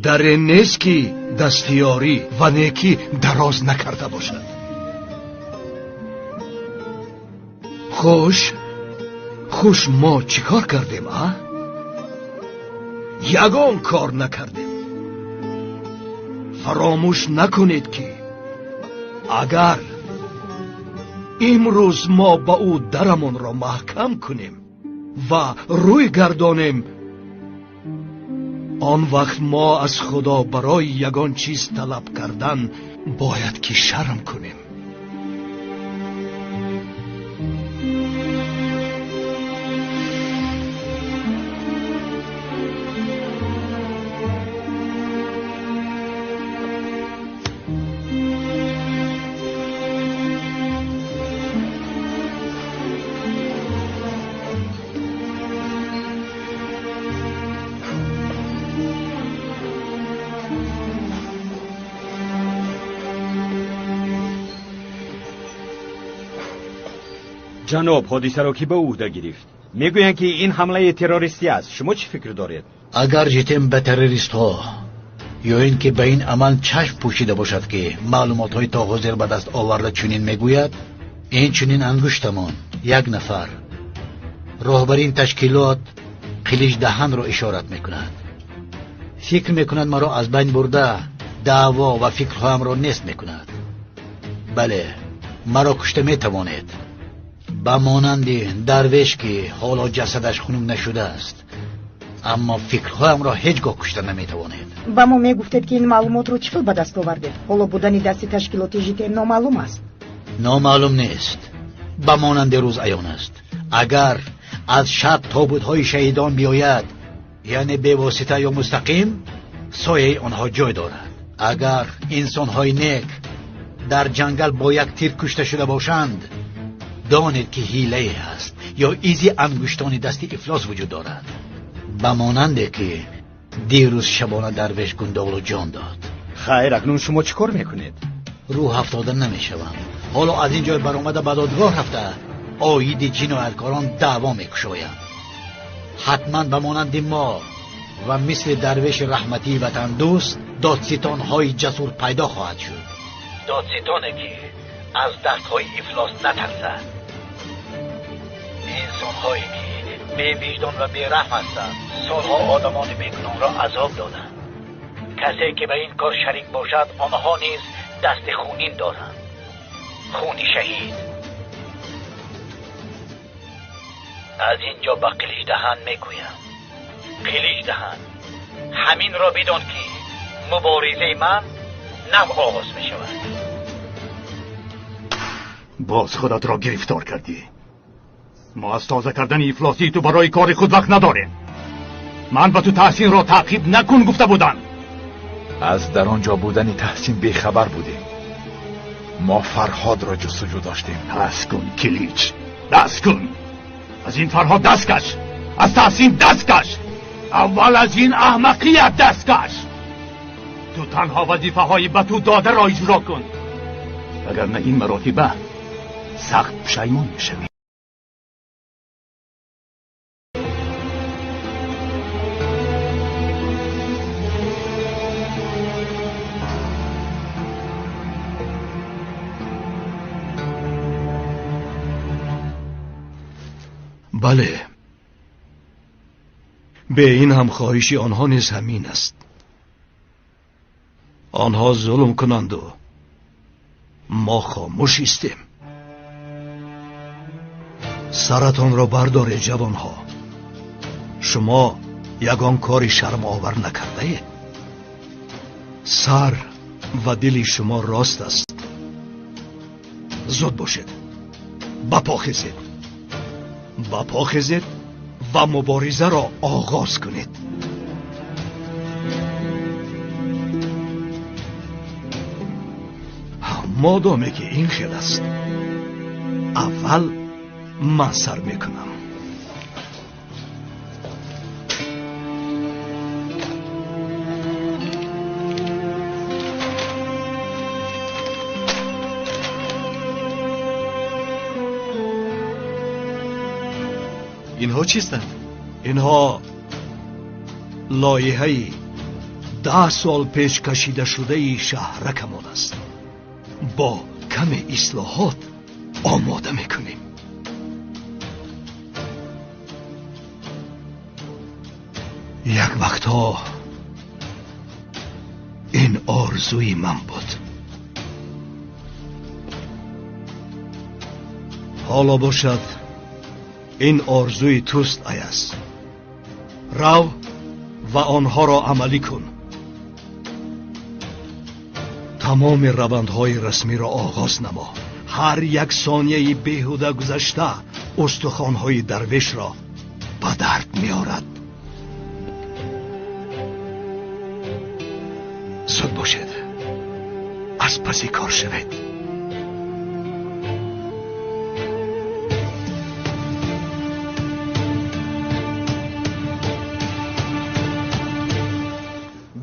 I: даре нест, ки дастиёрӣ ва некӣ дароз накарда бошад. Хуш хуш, мо чӣ кор кардем, а? Ягон кор накардем. Фаромӯш накунед, ки агар имрӯз мо ба ӯ дарамонро маҳкам кунем ва рӯй гардонем, он вақт мо аз Худо барои ягон чиз талаб кардан бояд ки шарм кунем.
K: Ҷаноб, ҳодисаро ки ба ӯҳда гирифт? Мегӯянд, ки ин ҳамлаи террористӣ аст. Шумо чӣ фикр доред?
G: Агар ЖТМ ба террористҳо ё ин ки ба ин амал чашм пӯшида бошад, ки маълумотҳои то ҳозир ба даст оварда чунин мегӯяд, ин чунин ангуштамон як нафар роҳбари ин ташкилот Қиличдаҳанро ишорат мекунад. Фикр мекунад маро аз байн бурда, даъво ва фикрҳоямро нест мекунад. Бале, маро кушта метавонед, ба монанди дарвеш, ки ҳоло ҷасадаш хунук нашудааст, аммо фикрҳоямро ҳеҷ гоҳ кушта наметавонед.
E: Ба мо мегуфтед, ки ин маълумотро чӣ хел ба даст овардед? Ҳоло будани дасти ташкилоти ЖТМ номаълум аст.
G: Номаълум нест, ба монанди рӯз аён аст. Агар аз шаб тобутҳои шаҳидон биёяд, яъне бевосита ё мустақим, сояи онҳо ҷой дорад. Агар инсонҳои нек дар ҷангал бо як тир кушта шуда бошанд, донед, ки ҳилае ҳаст, ё изи ангуштони дасти ифлос вуҷуд дорад. Ба монанде ки дирӯз шабона Дарвеш Гундоғлу ҷон дод.
K: Хайр, акнун шумо чӣ кор мекунед?
G: Рӯ ҳафтода намешавам. Ҳоло аз ин ҷой баромада ба додгоҳ рафта оиди ҷинояткорон даъво мекушоям. Ҳатман ба монанди мо ва мисли Дарвеши раҳматии ватандӯст додситонҳои ҷасур пайдо хоҳад шуд. Додситоне ки аз дастҳои ифлос натарсад. Инсонҳое ки бевиҷдон ва бераҳм ҳастанд, солҳо одамони бегуноҳро азоб доданд. Касе ки ба ин кор шарик бошад, онҳо низ дасти хунин доранд. Хуни шаҳид. Аз ин ҷо ба Қиличдаҳан мегӯям. Қиличдаҳан, ҳаминро бидон ки муборизаи ман нав оғоз мешавад.
L: Боз худатро гирифтор кардӣ. Мо аз тоза кардани ифлосии ту барои кори худ вақт надорем. Ман ба ту Таҳсинро таъқиб накун гуфта будам.
D: Аз дар он ҷо будани Таҳсин бехабар будем. Мо Фарҳодро ҷустуҷӯ доштем.
L: Даст кун, Килич, даст кун. Аз ин Фарҳод даст каш, аз Таҳсин даст каш, аввал аз ин аҳмақият даст каш. Ту танҳо вазифаҳои ба ту додаро иҷро кун, вагарна ин маротиба сахт пушаймон мешавӣ.
I: Бале, бе ин ҳам хоҳиши онҳо низ ҳамин аст. Онҳо зулм кунанду мо хомӯш истем. Саратонро бардоред, ҷавонҳо. Шумо ягон кори шармовар накардаед. Сар ва дили шумо рост аст. Зуд бошед, ба по хезед, ба по хезед ва муборизаро оғоз кунед. Модоме ки ин хел аст, аввал ман сар мекунам.
A: Инҳо чистанд?
I: Инҳо лоиҳаи 10 сол пеш кашидашудаи шаҳракамон аст. Бо каме ислоҳот омода мекунем. Як вақтҳо ин орзуи ман буд. Ҳоло бошад ин орзуи туст, Аяз. Рав ва онҳоро амалӣ кун. Тамоми равандҳои расмиро оғоз намо. Ҳар як сонияи беҳуда гузашта устухонҳои Дарвешро ба дард меорад. Зуд бошед, аз паси кор шавед.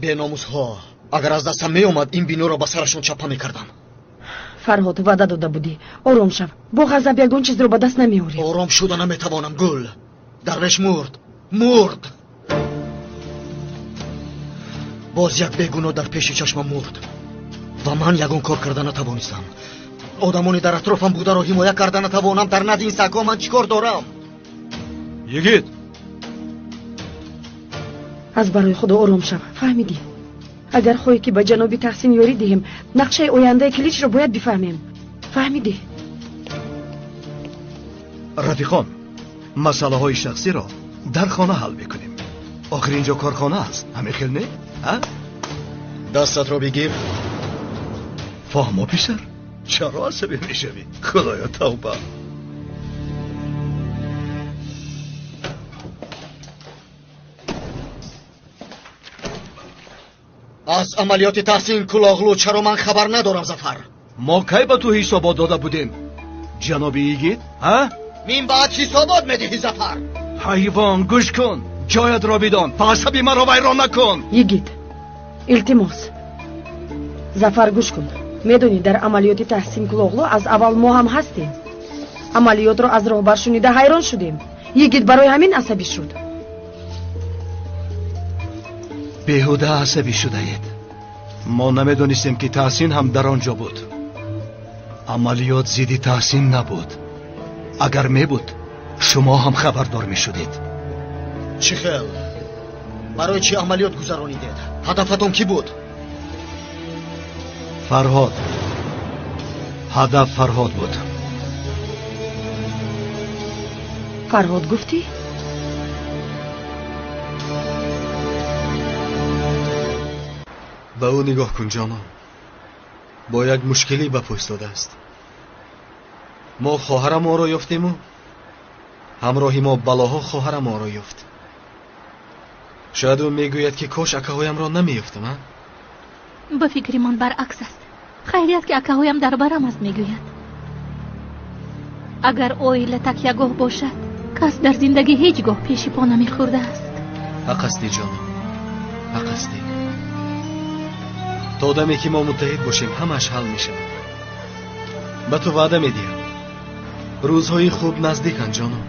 C: Беномусҳо, агар аз дастам меомад, ин биноро ба сарашон чапа мекардам.
E: Фарҳод, ваъда дода будӣ. Ором шав. Бо ғазаб ягон чизро ба даст намеорӣ.
C: Ором шуда наметавонам, Гул. Дарвеш мурд, мурд. Боз як бегуноҳ дар пеши чашмам мурд ва ман ягон кор карда натавонистам. Одамони дар атрофам бударо ҳимоя карда натавонам. Дар назди ин сагҳо ман чӣ кор дорам?
I: Йигит,
E: аз барои худо ором шав. Фаҳмидӣ? Агар хоҳӣ ки ба ҷаноби Таҳсин ёрӣ диҳем, нақшаи ояндаи Киличро бояд бифаҳмем. Фаҳмидӣ?
I: Рафиқон, масъалаҳои шахсиро дар хона ҳал мекунем. Охир инҷо корхона аст, ҳамин хел не?
C: Дастатро бигир.
I: Фаҳмо, писар, чаро асабӣ мешавӣ? Худоё, тавба.
C: Аз амалиёти Таҳсин Кулоғлу чаро ман хабар надорам, Зафар?
I: Мо кай ба ту ҳисобот дода будем, ҷаноби йигит? Ҳа?
C: Мин баъд ҳисобот медиҳӣ, Зафар.
I: Ҳайвон, гӯш кун, ҷоятро бидон ва асаби маро вайрон накун.
E: Йигит, илтимос. Зафар, гӯш кун. Медонӣ, дар амалиёти Таҳсин Кулоғлу аз аввал мо ҳам ҳастем. Амалиётро аз роҳбар шунида ҳайрон шудем. Йигит барои ҳамин асабӣ шуд.
I: Беҳуда асабӣ шудаед. Мо намедонистем, ки Таҳсин ҳам дар он ҷо буд. Амалиёт зидди Таҳсин набуд. Агар мебуд, шумо ҳам хабардор мешудед.
C: Чӣ хел? Барои чӣ амалиёт гузаронидед? Ҳадафатон кӣ буд?
I: Фарҳод. Ҳадаф Фарҳод буд.
E: Фарҳод гуфтӣ?
A: Ба ӯ нигоҳ кун, ҷонон. Бо як мушкилӣ ба по истодааст. Мо хоҳарамонро ёфтему ҳамроҳи мо балоҳо хоҳарамонро ёфт. Шояд ӯ мегӯяд, ки кош акаҳоямро намеёфтам, а?
F: Ба фикри ман баръакс аст. Хайрият, ки акаҳоям дар барам аст, мегӯяд. Агар оила такягоҳ бошад, кас дар зиндагӣ ҳеҷ гоҳ пеши по намехӯрдааст.
A: Ҳақ ҳастӣ, ҷонам, ҳақ ҳастӣ. То даме ки мо муттаҳид бошем, ҳамааш ҳал мешавад. Ба ту ваъда медиҳам, рӯзҳои хуб наздиканд, ҷонам.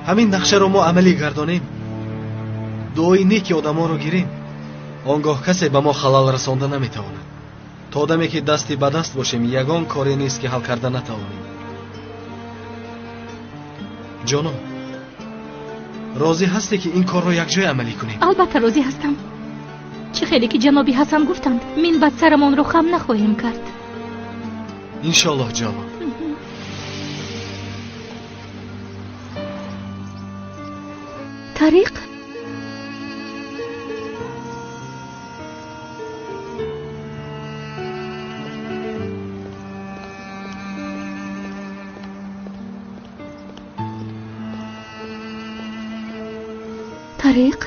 A: Ҳамин нақшаро мо амалӣ гардонем, дуои неки одамонро гирем, он гоҳ касе ба мо халал расонда наметавонад. То даме ки дасти ба даст бошем, ягон коре нест, ки ҳал карда натавонем. Ҷонон, розӣ ҳастӣ, ки ин корро якҷоя амалӣ кунем?
F: Албатта, розӣ ҳастам. Чӣ хеле ки ҷаноби Ҳасан гуфтанд, минбаъд сарамонро хам нахоҳем кард.
A: Иншоаллоҳ, ҷонон.
F: Тариқ? Тариқ,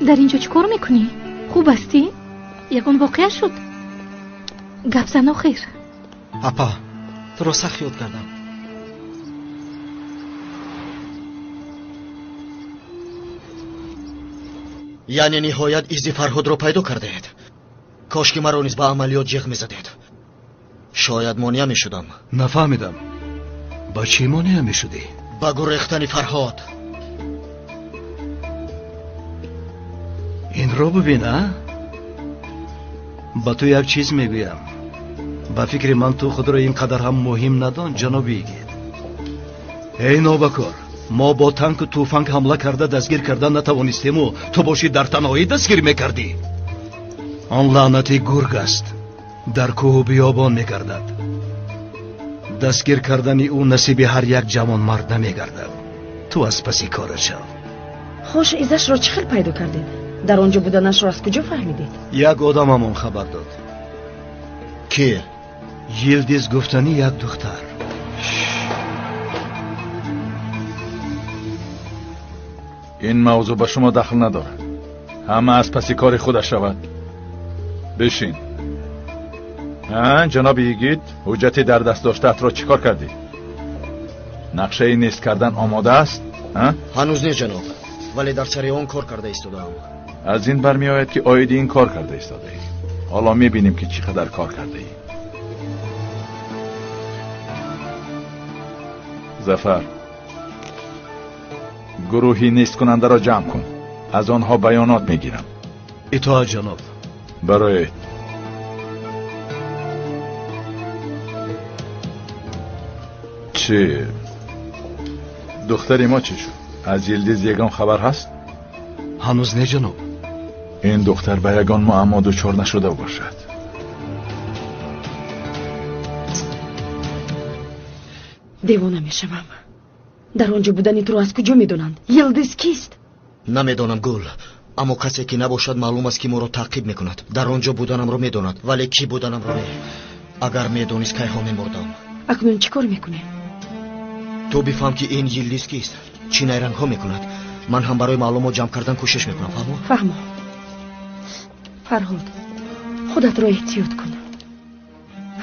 F: дар ин ҷо чӣ кор мекунӣ? Хуб ҳастӣ? Ягон воқеа шуд? Гап зан охир.
N: Апа, туро сахт ёд кардам.
C: Яъне ниҳоят изи Фарҳодро пайдо кардаед. Кош ки маро низ ба амалиёт ҷиғ мезадед, шояд монеа мешудам.
I: Нафаҳмидам, ба чӣ монеа мешудӣ?
C: Ба гурехтани Фарҳод.
I: Инро бибин, а? Ба ту як чиз мегӯям. Ба фикри ман, ту худро ин қадар ҳам муҳим надон, ҷаноби Йигит. Эй нобакор, мо бо танку тӯфанг ҳамла карда дастгир карда натавонистему, ту бошӣ дар танҳоӣ дастгир мекардӣ. Он лаънати гург аст, дар кӯҳу биёбон мегардад. Дастгир кардани ӯ насиби ҳар як ҷавонмард намегардад. Ту аз паси корат шав.
E: Хош, изашро чӣ хел пайдо кардед? Дар он ҷо буданашро аз куҷо фаҳмидед?
I: Як одамамон хабар дод.
C: Ки?
I: Йилдиз гуфтани як духтар.
D: Ин мавзӯъ ба шумо дахл надорад. Ҳама аз паси кори худаш шавад. Бишин. Ҷаноби Йигит, ҳуҷҷати дар даст доштаатро чӣ кор кардӣ? Нақшаи нест кардан омода аст?
C: Ҳанӯз не, ҷаноб, вале дар сари он кор карда истодаам.
D: Аз ин бармеояд, ки оиди ин кор карда истодаӣ. Ҳоло мебинем, ки чӣ қадар кор кардаӣ. Зафар, гурӯҳи несткунандаро ҷамъ кун. Аз онҳо баёнот мегирам.
I: Итоат, ҷаноб.
D: Бароед. Чӣ, духтари мо чӣ шуд? Аз Йилдиз ягон хабар ҳаст?
I: Ҳанӯз не, ҷаноб.
D: Ин духтар ба ягон муаммо дучор нашуда бошад.
E: Девона мешавам. Дар он ҷо будани туро аз куҷо медонанд? Йилдиз кист?
C: Намедонам, Гул, аммо касе ки набошад, маълум аст, ки моро таъқиб мекунад. Дар он ҷо буданамро медонад, вале кӣ буданамро не. Агар медонист, кайҳо мемурдам.
E: Акнун чӣ кор мекунем?
C: Ту бифаҳм, ки ин Йилдиз кист, чӣ найрангҳо мекунад. Ман ҳам барои маълумот ҷамъ кардан кӯшиш мекунам. Фаҳмо?
E: Фаҳмо. Фарҳод, худатро эҳтиёт кун.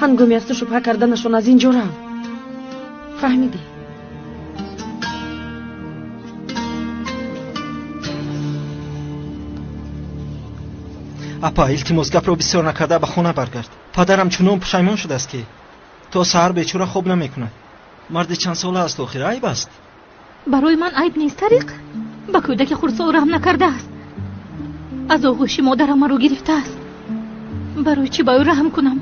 E: Ҳангоми аз ту шубҳа карданашон аз ин ҷо рав. Фаҳмидӣ?
N: Апа, илтимос, гапро бисёр накарда ба хона баргард. Падарам чунон пушаймон шудааст, ки то саҳар бечора хоб намекунад. Марди чандсола аст, охир айб аст.
F: Барои ман айб нест, Тариқ. Ба кӯдаки хурдсол раҳм накардааст. Аз оғӯши модарам маро гирифтааст. Барои чӣ ба ӯ раҳм кунам?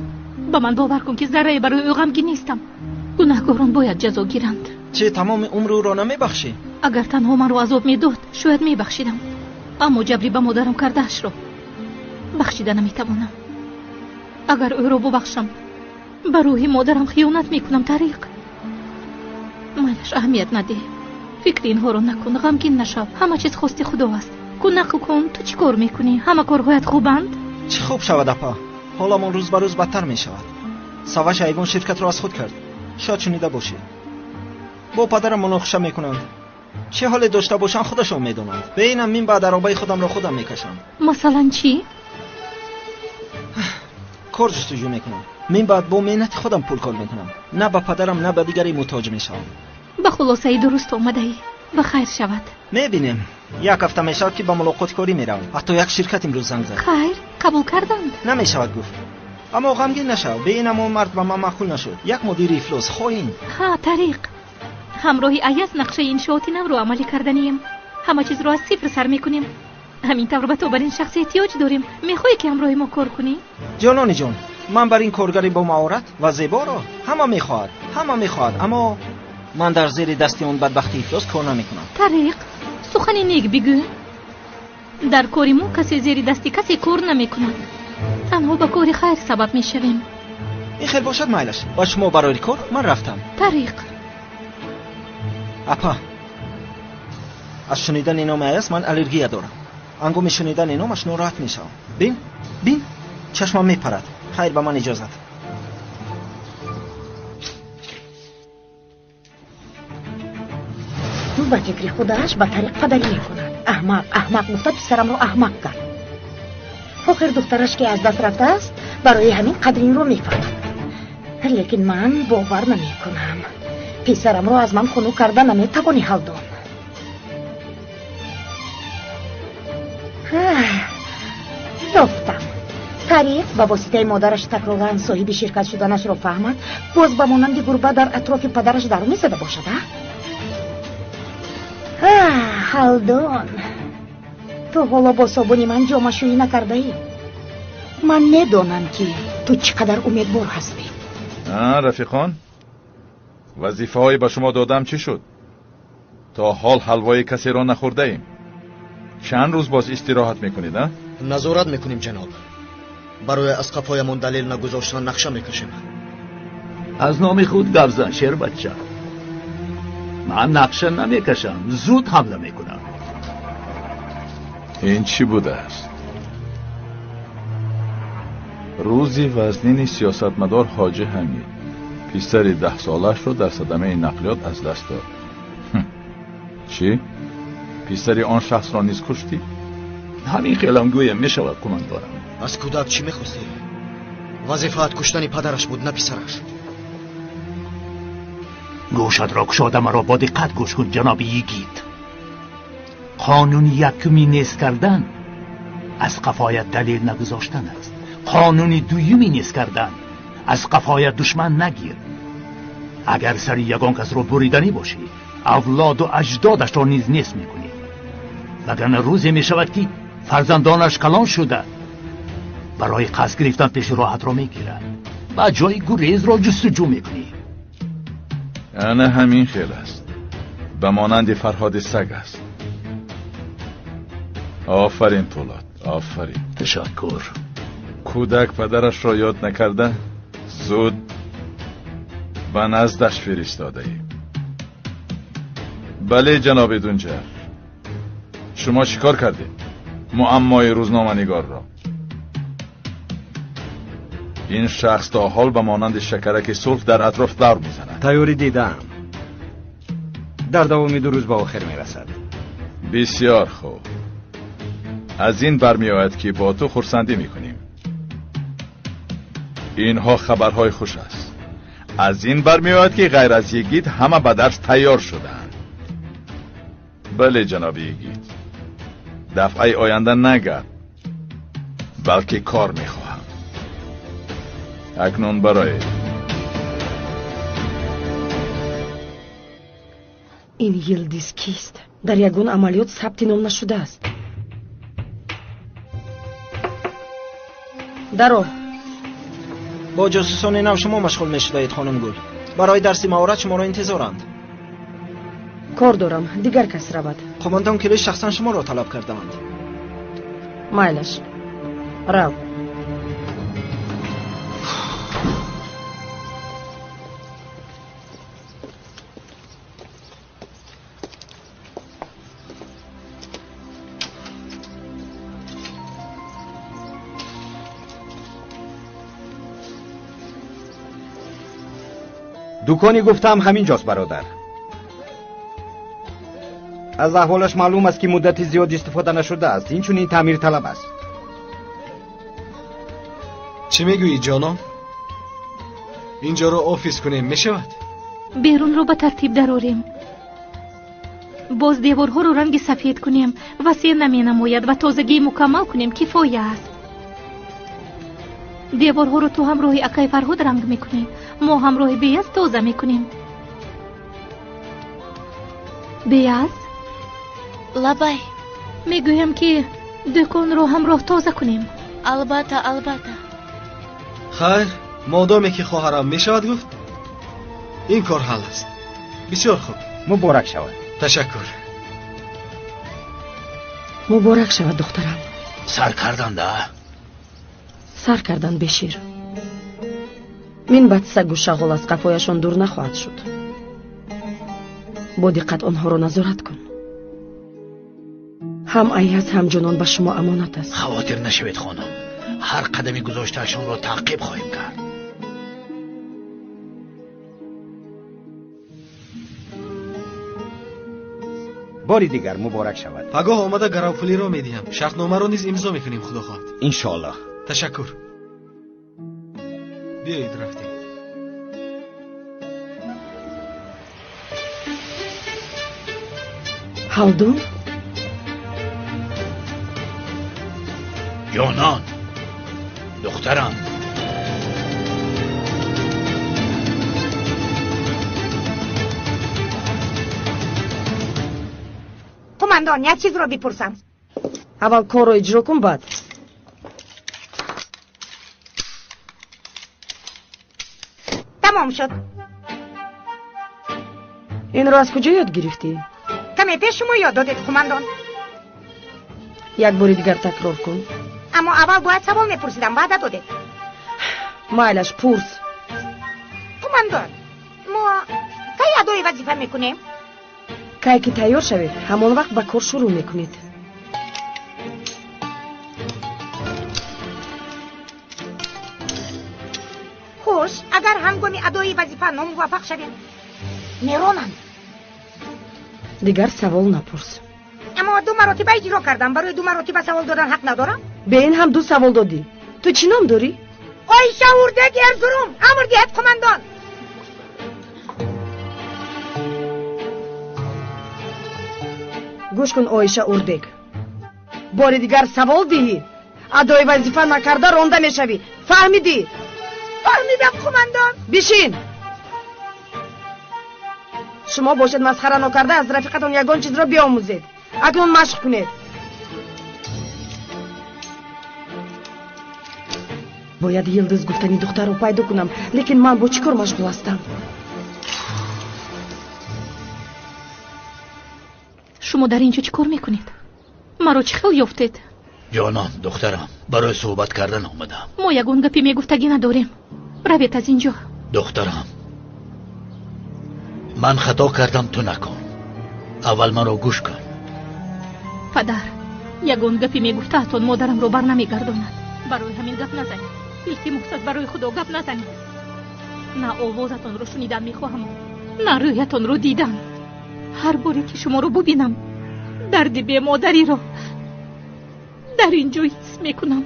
F: Ба ман бовар кун, ки заррае барои ӯ ғамгин нестам. Гунаҳгорон бояд ҷазо гиранд.
N: Чӣ, тамоми умри ӯро намебахшӣ?
F: Агар танҳо маро азоб медод, шояд мебахшидам. Аммо ҷабри ба модарам кардаашро бахшида наметавонам. Агар ӯро бубахшам, ба рӯҳи модарам хиёнат мекунам, Тариқ. Майлаш, аҳамият надеҳ. Фикри инҳоро накун, ғамгин нашав. Ҳама чиз хости Худо аст. Ку нақл кун, ту чӣ кор мекунӣ? Ҳама корҳоят хубанд?
N: Чӣ хуб шавад, апа? Ҳоламон рӯз ба рӯз бадтар мешавад. Саваш ҳайвон ширкатро аз худ кард. Шояд шунида бошед. Бо падарам муноқиша мекунанд. Чӣ ҳоле дошта бошанд, худашон медонанд. Беинам мин баъд аробаи худамро худам мекашам.
F: Масалан чӣ?
N: Кор ҷустуҷӯ мекунам. Мин баъд бо меҳнати худам пул кор мекунам. На ба падарам, на ба дигаре муҳтоҷ мешавам.
F: Ба хулосаи дуруст омадаӣ. Ба хайр шавад.
N: Мебинем. Як ҳафта мешавад, ки ба мулоқоти корӣ меравам. Ҳатто як ширкат имрӯз занг зад.
F: Хайр, қабул карданд?
N: Намешавад гуфт. Аммо ғамгин нашав. Беинам он мард ба ман маъқул нашуд. Як мудири ифлос, хоин.
F: Ҳа, Тариқ. Ҳамроҳи Аяз нақшаи иншооти навро амалӣ карданием. Ҳама чизро аз сифр сар мекунем. Ҳамин тавр ба ту бар ин шахс эҳтиёҷ дорем. Мехоҳӣ, ки ҳамроҳи мо кор кунӣ?
N: Ҷонони ҷон, ман бар ин коргари бо маҳорат ва зеборо ҳама мехоҳад, ҳама мехоҳад, аммо ман дар зери дасти он бадбахти ифлос кор намекунам.
F: Тариқ, сухани нек бигӯ. Дар кори мо касе зери дасти касе кор намекунад. Танҳо ба кори хайр сабаб мешавем.
N: Ин хел бошад, майлаш. Ба шумо барои кор ман рафтам.
F: Тариқ.
N: Апа, аз шунидани номи Аяз ман аллергия дорам. Ҳангоми шунидани номаш нороҳат мешавам. Бин, бин, чашмам мепарад. Хайр, ба ман иҷозат.
E: Ба фикри худааш ба тариқ падарӣ мекунад. Аҳмақ, аҳмақ гуфта писарамро аҳмақ кард. Охир духтараш, ки аз даст рафтааст, барои ҳамин қадри инро мефаҳмад. Лекин ман бовар намекунам. Писарамро аз ман хунук карда наметавонӣ, Ҳалдон. Ёфтам. Тариқ ба воситаи модараш такроран соҳиби ширкат шуданашро фаҳмад, боз ба монанди гурба дар атрофи падараш дару мезада бошад, а? Ҳалдон, ту ҳоло бо собуни ман ҷомашӯӣ накардаӣ. Ман медонам, ки ту чӣ қадар умедвор ҳастӣ.
D: Рафиқон, вазифаҳое ба шумо додам чӣ шуд? То ҳол ҳалвои касеро нахӯрдаем. Чанд рӯз боз истироҳат мекунед, а?
C: Назорат мекунем, ҷаноб. Барои аз қафоямон далел нагузоштан нақша мекашем.
L: Аз номи худ гап зан, шербача. Ман нақша намекашам, зуд ҳамла мекунам.
D: Ин чӣ будааст? Рӯзи вазнини сиёсатмадор Ҳоҷӣ Ҳамид писари 10-солаашро дар садамаи нақлиёт аз даст дод. Чӣ? Писари он шахсро низ куштӣ?
L: Ҳамин хелам гӯям мешавад, кумандорам.
C: Аз кӯдак чӣ мехостӣ? Вазифаат куштани падараш буд, на писараш.
L: Гӯшатро кушода маро бо диққат гӯш кун, ҷаноби йигит. Қонуни якуми нест кардан аз қафоят далел нагузоштан аст. Қонуни дуюми нест кардан аз қафоят душман нагир. Агар сари ягон касро буриданӣ бошӣ, авлоду аҷдодашро низ нест мекунӣ. Вагарна рӯзе мешавад, ки фарзандонаш калон шуда барои қасд гирифтан пеши роҳатро мегирад ва ҷои гурезро ҷустуҷӯ мекунӣ.
D: Ана ҳамин хел аст. Ба монанди Фарҳоди саг аст. Офарин, Пулод, офарин.
L: Ташаккур.
D: Кӯдак падарашро ёд накарда, зуд ба наздаш фиристодаем. Бале, ҷаноби Дунҷар, шумо чӣ кор кардед? Муаммои рӯзноманигорро. Ин шахс то ҳол ба монанди шакараки сурх дар атроф давр мезанад.
J: Тайёрӣ дидаам. Дар давоми 2 рӯз ба охир мерасад.
D: Бисёр хуб. Аз ин бармеояд, ки бо ту хурсандӣ мекунем. Инҳо хабарҳои хуш аст. Аз ин бармеояд, ки ғайр аз йигит ҳама ба дарс тайёр шудаанд. Бале, ҷаноби йигит, дафъаи оянда нагар. Балки кор мехоҳам. Акнун бароед.
E: Ин Йилдиз кист? Дар ягон амалиёт сабти ном нашудааст. Даро.
N: Бо ҷосусони нав шумо машғул мешудаед, хонум Гул. Барои дарси маҳорат шуморо интизоранд.
E: Кор дорам, дигар кас равад.
N: Қумондон Килиш шахсан шуморо талаб кардаанд.
E: Майлаш, рав.
J: Дукони гуфтам ҳамин ҷост, бародар. Аз аҳволаш маълум аст, ки муддати зиёд истифода нашудааст, инчунин таъмирталаб аст.
A: Чӣ мегӯӣ, ҷонон? Инҷоро офис кунем мешавад?
F: Берунро ба тартиб дарорем, боз деворҳоро ранги сафед кунем, васеъ наменамояд ва тозагии мукаммал кунем, кифоя аст. Деворҳоро ту ҳамроҳи акай Фарҳод ранг мекунӣ, мо ҳамроҳи Беяз тоза мекунем. Беяз?
B: Лабай.
F: Мегӯям, ки дуконро ҳамроҳ тоза кунем.
B: Албатта, албатта.
A: Хайр, модоме ки хоҳарам мешавад гуфт, ин кор ҳал аст. Бисёр хуб.
J: Муборак шавад.
A: Ташаккур.
E: Муборак шавад, духтарам.
G: Сар карданда?
E: Сар кардан, Бешир. Мин баъд сагу шағол аз қафояшон дур нахоҳад шуд. Бо диққат онҳоро назорат кун. Ҳам Аяз, ҳам Ҷонон ба шумо амонат аст.
G: Хавотир нашавед, хонум. Ҳар қадами гузоштаашонро таъқиб хоҳем кард.
J: Бори дигар муборак шавад.
A: Пагоҳ омада гаравпулиро медиҳам. Шартномаро низ имзо мекунем, худо хоҳад.
J: Иншоаллоҳ.
A: Ташаккур. Биёед, рафтем.
E: Ҳалдун?
G: Ҷонон, духтарам.
P: Қумандон, як чизро бипурсам.
E: Аввал корро иҷро кун, баъд.
P: Тамом шуд.
E: Инро аз куҷо ёд гирифтӣ?
P: Каме пеш шумо ёд додед, қумандон.
E: Як бори дигар такрор кун.
P: Аммо аввал бояд савол мепурсидам, ваъда додед.
E: Майлаш, пурс.
P: Қумандон, мо кай адои вазифа мекунем?
E: Кай ки тайёр шавед, ҳамон вақт ба кор шурӯъ мекунед.
P: Хуш, агар ҳангоми адои вазифа номуваффақ шавем, меронанд.
E: Дигар савол напурс.
P: Аммо ду маротиба иҷро кардам, барои ду маротиба савол додан ҳақ надорам?
E: Бе ин ҳам ду савол додӣ. Ту чӣ ном дорӣ?
P: Оиша Урдек Эрзурум. Амр диҳед, қумандон.
E: Гӯш кун, Оиша Урдек. Бори дигар савол диҳӣ, адои вазифа накарда ронда мешавӣ. Фаҳмидӣ?
P: Фаҳмидам, қумандон.
E: Бишин. Шумо бошед масхара нокарда аз рафиқатон ягон чизро биомӯзед. Акнун машқ кунед. Бояд Йилдиз гуфтани духтарро пайдо кунам, лекин ман бо чӣ кор машғул ҳастам?
F: Шумо дар ин ҷо чӣ кор мекунед? Маро чӣ хел ёфтед?
G: Ҷонон, духтарам, барои суҳбат кардан омадам.
F: Мо ягон гапе мегуфтагӣ надорем. Равед аз ин ҷо.
G: Духтарам, ман хато кардам, ту накун. Аввал маро гӯш кун.
F: Падар, ягон гапе мегуфтаатон модарамро бар намегардонад. Барои ҳамин гап назанед. Илтимос аст, барои худо гап назанед. На овозатонро шунидан мехоҳам, на рӯятонро дидан. Ҳар боре ки шуморо бубинам, дарди бемодариро дар ин ҷо ҳис мекунам.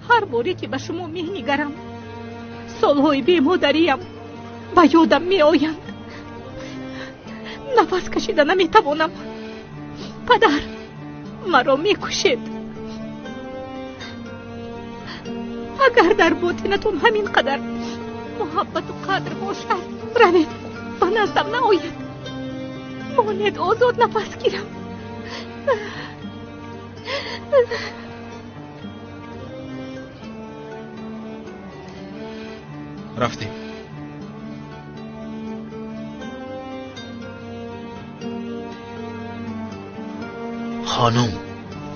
F: Ҳар боре ки ба шумо менигарам, солҳои бемодариям ба ёдам меоянд. Нафас кашида наметавонам. Падар, маро мекушед. Агар дар ботинатон ҳамин қадар муҳаббату қадр бошад, равед, ба наздам наоед. Монед озод нафас гирам.
A: Рафтем.
G: Хонум,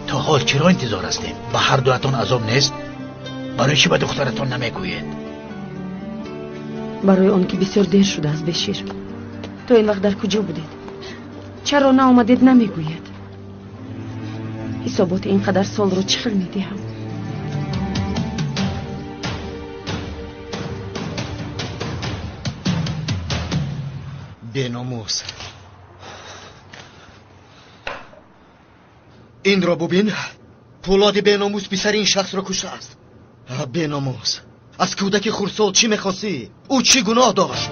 G: то ҳол чаро интизор ҳастем? Ба ҳар дуатон азоб нест? Барои чӣ ба духтаратон намегӯед?
E: Барои он ки бисёр дер шудааст, Бешир. То ин вақт дар куҷо будед? Чаро наомадед намегӯед? Ҳисоботи ин қадар солро чӣ хел медиҳам?
C: Беномус. Инро бубин, Пулоди беномус писари ин шахсро куштааст. Беномус, аз кӯдаки хурдсол чӣ мехостӣ? Ӯ чӣ гуноҳ дошт?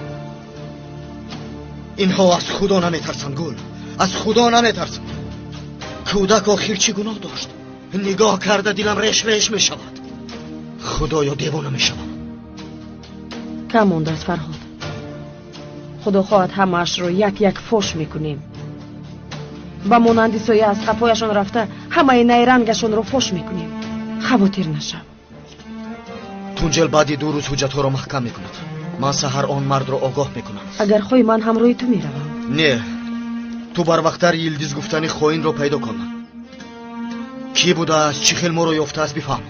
C: Инҳо аз Худо наметарсанд, Гул, аз Худо наметарсанд. Кӯдак охир чӣ гуноҳ дошт? Нигоҳ карда дилам реш реш мешавад. Худоё, девона мешавам.
E: Кам мондааст, Фарҳод. Худо хоҳад ҳамаашро як як фош мекунем. Ба монанди соя аз қафояшон рафта ҳамаи найрангашонро фош мекунем. Хавотир нашав.
C: Тунҷел баъди 2 рӯз ҳуҷҷатҳоро маҳкам мекунад. Ман саҳар он мардро огоҳ мекунам.
E: Агар хоҳӣ ман ҳамроҳи ту меравам.
C: Не, ту барвақттар Йилдиз гуфтани хоинро пайдо кун. Кӣ будааст, чӣ хел моро ёфтааст бифаҳм.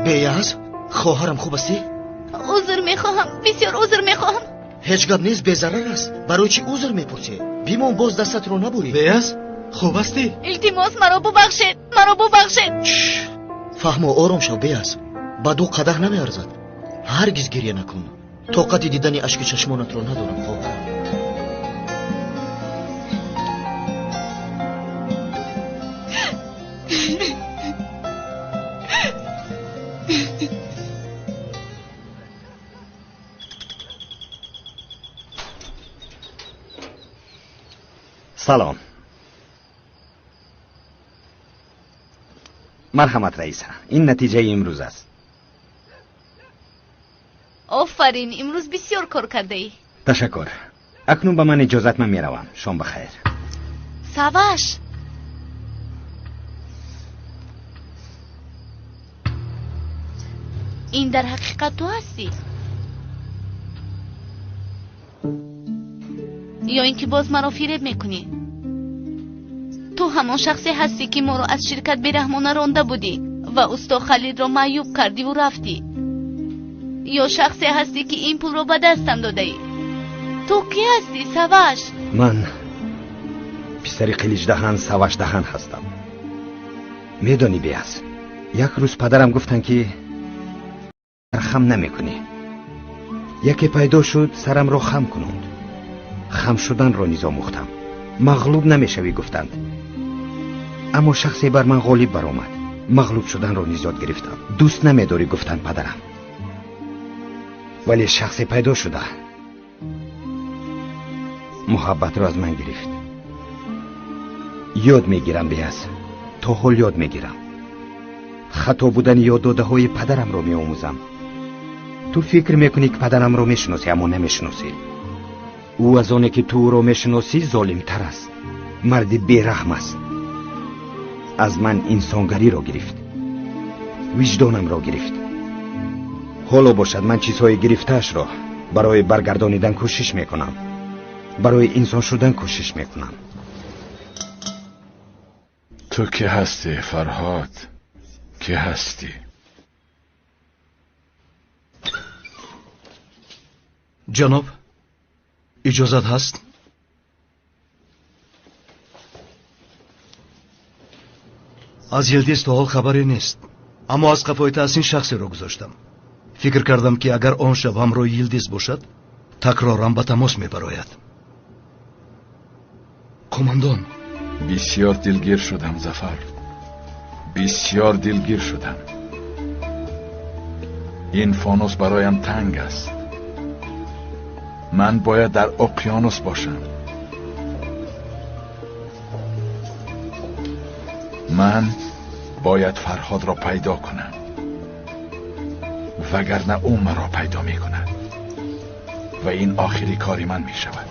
C: Беяз, хоҳарам хуб ҳастӣ?
B: Узр мехоҳам, бисёр узр мехоҳам.
C: Ҳеҷ гап нест, безарар аст. Барои чӣ узр мепурсӣ? Бимон, боз дастатро набурӣ.
A: Беяз, хуб ҳастӣ?
B: Илтимос, маро бубахшед, маро бубахшед.
C: Фаҳмо, ором шав, Беяз. Ба ду қадаҳ намеарзад. Ҳаргиз гиря накун. Тоқати дидани ашки чашмонатро надорам, хоҳар.
J: Салом. Марҳамат, раиса, ин натиҷаи имрӯз аст.
B: Офарин, имрӯз бисёр кор кардаӣ.
J: Ташаккур. Акнун ба ман иҷозат, ман меравам. Шом бахайр.
B: Саваш! Ин дар ҳақиқат ту ҳастӣ? Ё ин ки боз маро фиреб мекунӣ? Ту ҳамон шахсе ҳастӣ, ки моро аз ширкат бераҳмона ронда будӣ ва усто Халидро маъюб кардиву рафтӣ. Ё шахсе ҳастӣ, ки ин пулро ба дастам додаӣ? Ту кӣ ҳастӣ, Саваш?
J: Ман писари Қиличдаҳан Савашдаҳан ҳастам. Медонӣ, Беяз, як рӯз падарам гуфтанд, ки хам намекунӣ. Яке пайдо шуд, сарамро хам кунонд. Хам шуданро низ омӯхтам. Мағлуб намешавӣ, гуфтанд. Аммо шахсе бар ман ғолиб баромад. Мағлуб шуданро низ ёд гирифтам. Дӯст намедорӣ, гуфтанд падарам. Вале шахсе пайдо шуда муҳаббатро аз ман гирифт. Ёд мегирам, Беяз, то ҳол ёд мегирам. Хато будани ёддодаҳои падарамро меомӯзам. Ту фикр мекунӣ, ки падарамро мешиносӣ, аммо намешиносӣ. Ӯ аз оне ки ту ӯро мешиносӣ золимтар аст. Марди бераҳм аст. Аз ман инсонгариро гирифт, виҷдонамро гирифт. Ҳоло бошад ман чизҳои гирифтаашро барои баргардонидан кӯшиш мекунам, барои инсон шудан кӯшиш мекунам.
D: Ту кӣ ҳастӣ, Фарҳод? Кӣ ҳастӣ?
I: Ҷаноб, иҷозат ҳаст? Аз Йилдиз то ҳол хабаре нест, аммо аз қафои Таҳсин шахсеро гузоштам. Фикр кардам, ки агар он шаб ҳамроҳи Йилдиз бошад, такроран ба тамос мебарояд. Қумондон.
D: Бисёр дилгир шудам, Зафар. Бисёр дилгир шудам. Ин фонус бароям танг аст. Ман бояд дар уқёнус бошам. Ман бояд Фарҳодро пайдо кунам, вагарна ӯ маро пайдо мекунад ва ин охири кори ман мешавад.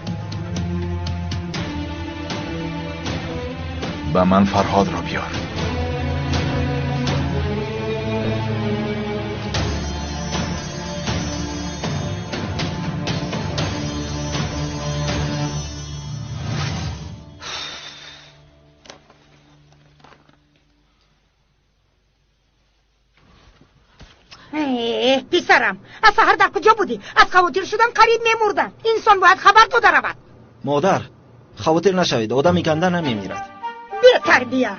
D: Ба ман Фарҳодро биёр.
Q: Писарам, аз саҳар дар куҷо будӣ? Аз хавотир шудам қариб мемурдам. Инсон бояд хабар дода равад.
N: Модар, хавотир нашавед, одами ганда намемирад.
Q: Бетарбия!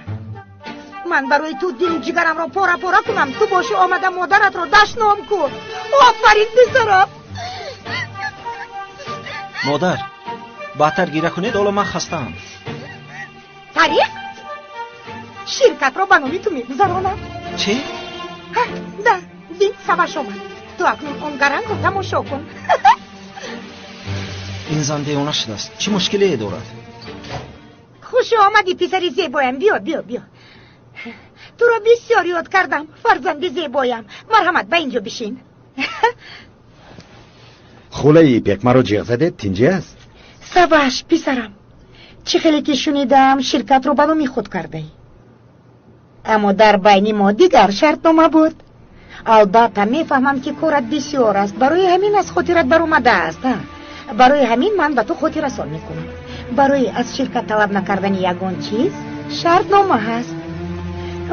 Q: Ман барои ту дилу ҷигарамро пора пора кунам, ту бошӣ омада модаратро дашном кун. Офарин, писарам!
N: Модар, баъдтар гира кунед, ҳоло ман хастаам.
Q: Тариқ? Ширкатро ба номи ту мегузаронам.
N: Чӣ?
Q: Да, бин, Саваш омад. Ту акнун он гарангро тамошо кун.
N: Ин зан девона шудааст. Чӣ мушкилие дорад?
Q: Хуш омадӣ, писари зебоям. Биё, биё, биё. Туро бисёр ёд кардам, фарзанди зебоям. Марҳамат, ба ин ҷо бишин.
K: Хулаи Ипек, маро ҷиғ задед, тинҷӣ аст?
Q: Саваш, писарам, чӣ хеле ки шунидам, ширкатро ба номи худ кардаӣ. Аммо дар байни мо дигар шартнома буд. Албатта мефаҳмам, ки корат бисёр аст, барои ҳамин аз хотират баромадааст. Барои ҳамин ман ба ту хотиррасон мекунам. Барои аз ширкат талаб накардани ягон чиз шартнома ҳаст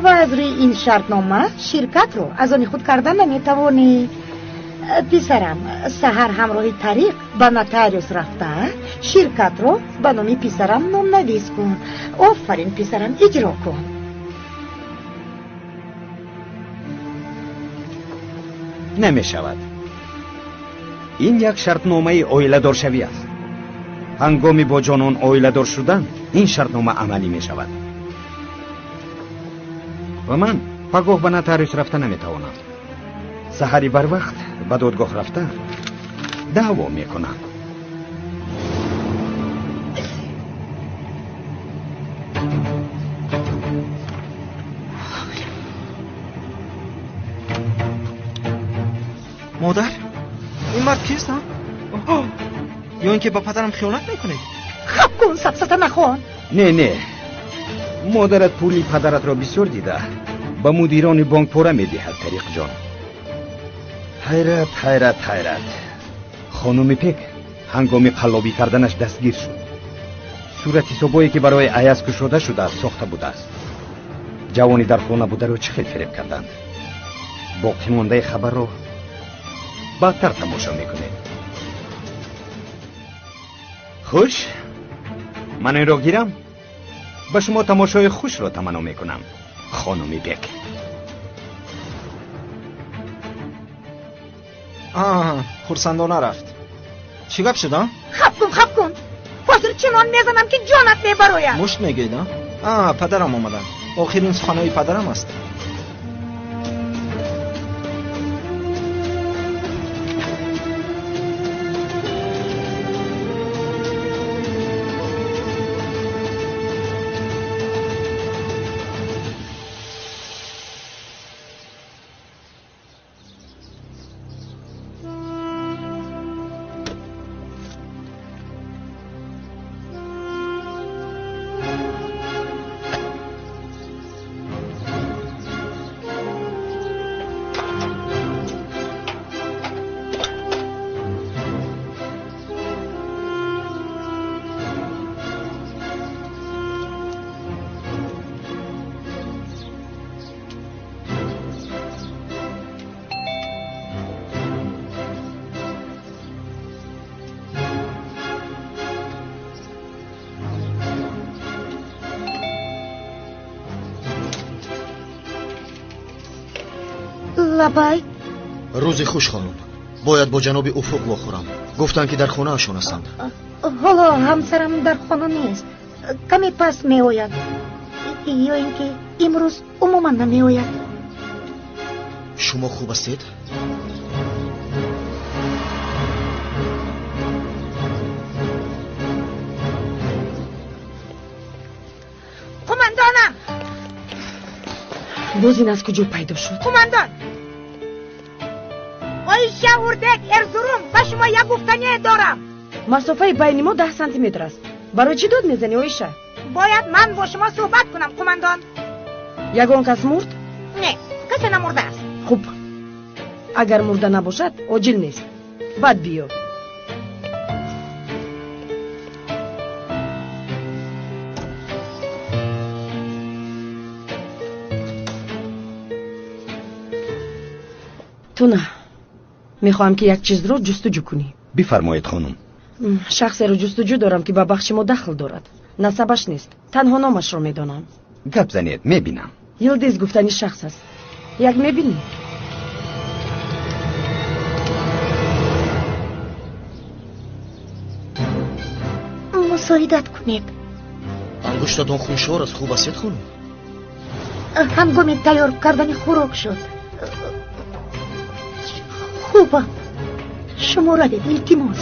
Q: ва аз рӯи ин шартнома ширкатро аз они худ карда наметавонӣ. Писарам, саҳар ҳамроҳи Тариқ ба нотариус рафта, ширкатро ба номи писарам номнавис кун. Офарин, писарам, иҷро кун.
K: Намешавад. Ин як шартномаи оиладоршавӣ аст. Ҳангоми бо ҷонон оиладор шудан ин шартнома амалӣ мешавад. Ва ман пагоҳ ба нотариус рафта наметавонам. Саҳари барвақт ба додгоҳ рафта даъво мекунам.
N: Модар, ин мард кист? Ё ин ки ба падарам хиёнат мекунед?
Q: Хаб кун, сафсата нахон.
K: Не, не, модарат пули падаратро бисёр дида ба мудирони бонк пора медиҳад. Тариқҷон, ҳайрат, ҳайрат, ҳайрат. Хонуми Пек ҳангоми қаллобӣ карданаш дастгир шуд. Суратҳисобое ки барои Аяз кушода шудааст сохта будааст. Ҷавони дар хона бударо чӣ хел фиреб карданд? Боқимондаи хабарро баъдтар тамошо мекунед. Хуш, ман инро гирам. Ба шумо тамошои хушро таманно мекунам, хонуми Бек.
N: Хурсандона рафт. Чӣ гап шуд, а?
Q: Хаб кун, хаб кун. Ҳозир чунон мезанам, ки ҷонат мебарояд.
N: Мушт мегӯед, а? Падарам омаданд. Охирин суханҳои падарам аст.
Q: Лабай.
C: Рӯзи хуш, хонум. Бояд бо ҷаноби Уфуқ вохӯрам. Гуфтанд, ки дар хонаашон ҳастанд.
Q: Ҳоло ҳамсарам дар хона нест. Каме пас меояд. Ё ин ки имрӯз умуман намеояд.
C: Шумо хуб ҳастед?
Q: Қумандонам!
E: Боз ин аз куҷо пайдо шуд?
P: Қумандон, Оиша Урдек Эрзурум ба шумо як гуфтание дорам.
E: Масофаи байни мо 10 сантиметр аст. Барои чӣ дод мезанӣ, Оиша?
P: Бояд ман бо шумо суҳбат кунам, қумандон.
E: Ягон кас мурд?
P: Не, касе намурдааст.
E: Хуб, агар мурда набошад, оҷил нест. Баъд биё. Туна, мехоҳам ки як чизро ҷустуҷӯ кунӣ.
K: Бифармоед, хонум.
E: Шахсеро ҷустуҷӯ дорам, ки ба бахши мо дахл дорад. Насабаш нест, танҳо номашро медонам.
K: Гап занед, мебинам.
E: Йилдиз гуфтани шахс аст. Як мебинӣ?
P: Мусоидат кунед.
C: Ангуштатон хуншор аст, хуб астед, хонум?
P: Ҳангоми тайёр кардани хӯрок шуд. Хубам. Шумо равед, илтимос.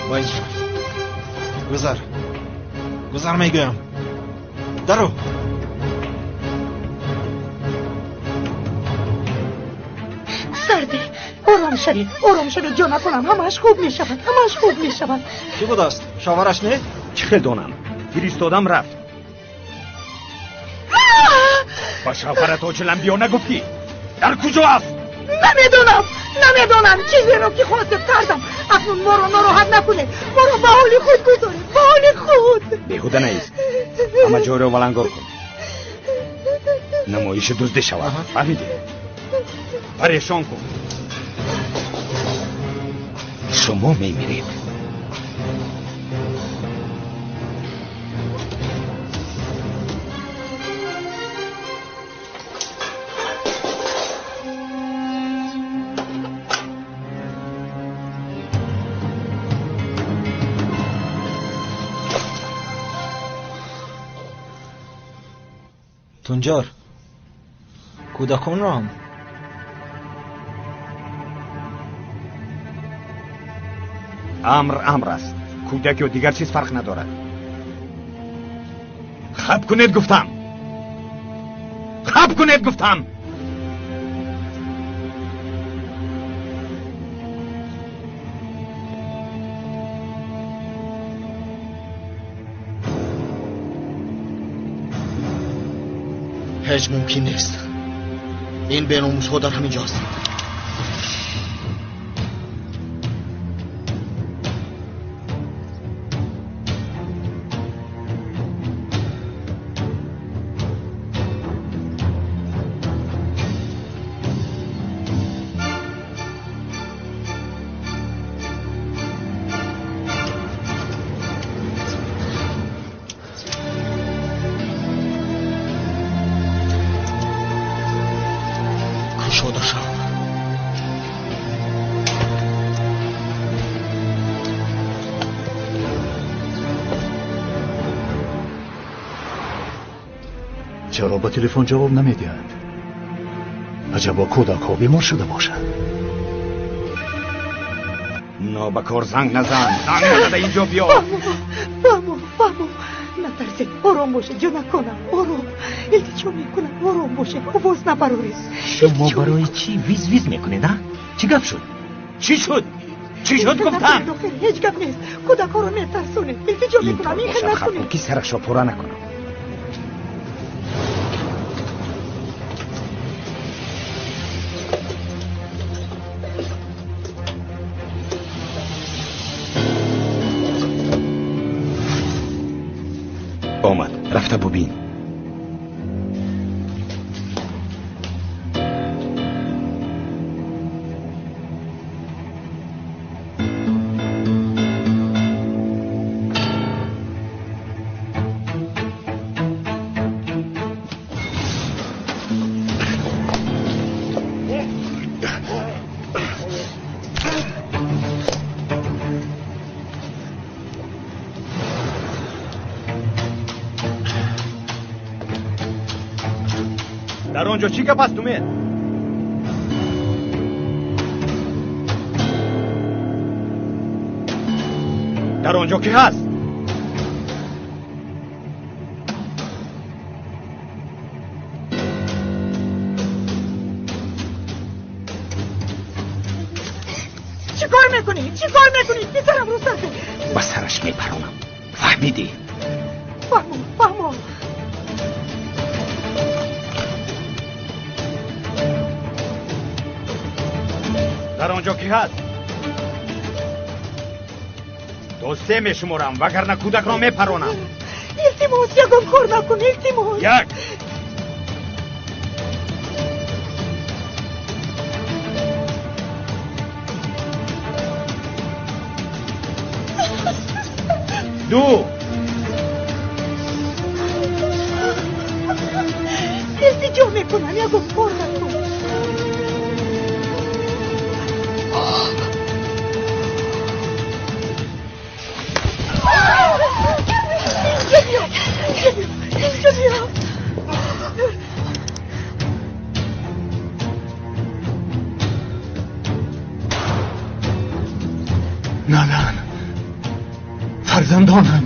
N: Вай, гузар, гузар мегӯям. Даро.
P: Сарде, ором шавед, ором шавед, ҷонаконам, ҳамааш хуб мешавад, ҳамааш хуб мешавад.
N: Чӣ будааст? Шавҳараш не?
K: Чӣ хел донам? Фиристодам, рафт. Ба шавҳарат оҷилан биё нагуфтӣ? Дар куҷо аст?
P: Намедонам, намедонам. Чизеро ки хостед кардам. Акнун моро нороҳат накунед. Моро ба ҳоли худ гузоред, ба ҳоли худ.
K: Беҳуда нест. Ҳама ҷойро валангор кун. Намоиши дуздӣ шавад. Фаҳмидӣ? Парешон кун. Шумо мемиред.
N: Тунҷар, кӯдаконро ҳам.
K: Амр амр аст. Кӯдак ё дигар чиз фарқ надорад. Хаб кунед гуфтам. Хаб кунед гуфтам.
C: Ҳеҷ мумкин нест. Ин беномусҳо дар ҳамин ҷо ҳастанд. Кушода шав.
I: Чаро ба телефон ҷавоб намедиҳад? Аҷабо кӯдакҳо бемор шуда бошад.
K: Нобакор занг назан. Занг назада инҷо биё.
P: Фаҳмо, фаҳмо. Натарсед, ором бошед, ҷонаконам, ором. Илтиҷо мекунам, ором бошед, овоз набароред.
J: Шумо барои чӣ виз виз мекунед, а? Чӣ гап шуд?
K: Чӣ шуд? Чӣ шуд гуфтам?
P: Ҳеҷ гап нест. Кӯдакҳоро метарсонед. Илтиҷо мекунам, ин хел накунед.
K: Ки сарашро пора накунам. Омад, рафта бубин. Дар он ҷо чӣ гап аст, Умед? Дар он ҷо кӣ ҳаст?
P: Чӣ кор мекунӣ? Чӣ кор мекунӣ? Писарам рӯ сар кун.
J: Ба сараш мепаронам. Фаҳмидӣ?
P: Фаҳмо, фаҳмо.
K: Дар он ҷо кӣ ҳаст? То се мешуморам, вагарна кӯдакро мепаронам.
P: Илтимос, ягон кор накун, илтимос.
K: Як. Ду.
P: Илтиҷо мекунам, ягон кор накун. Инҷо биё, инҷо биё, инҷо биё.
L: Налан, фарзандонам.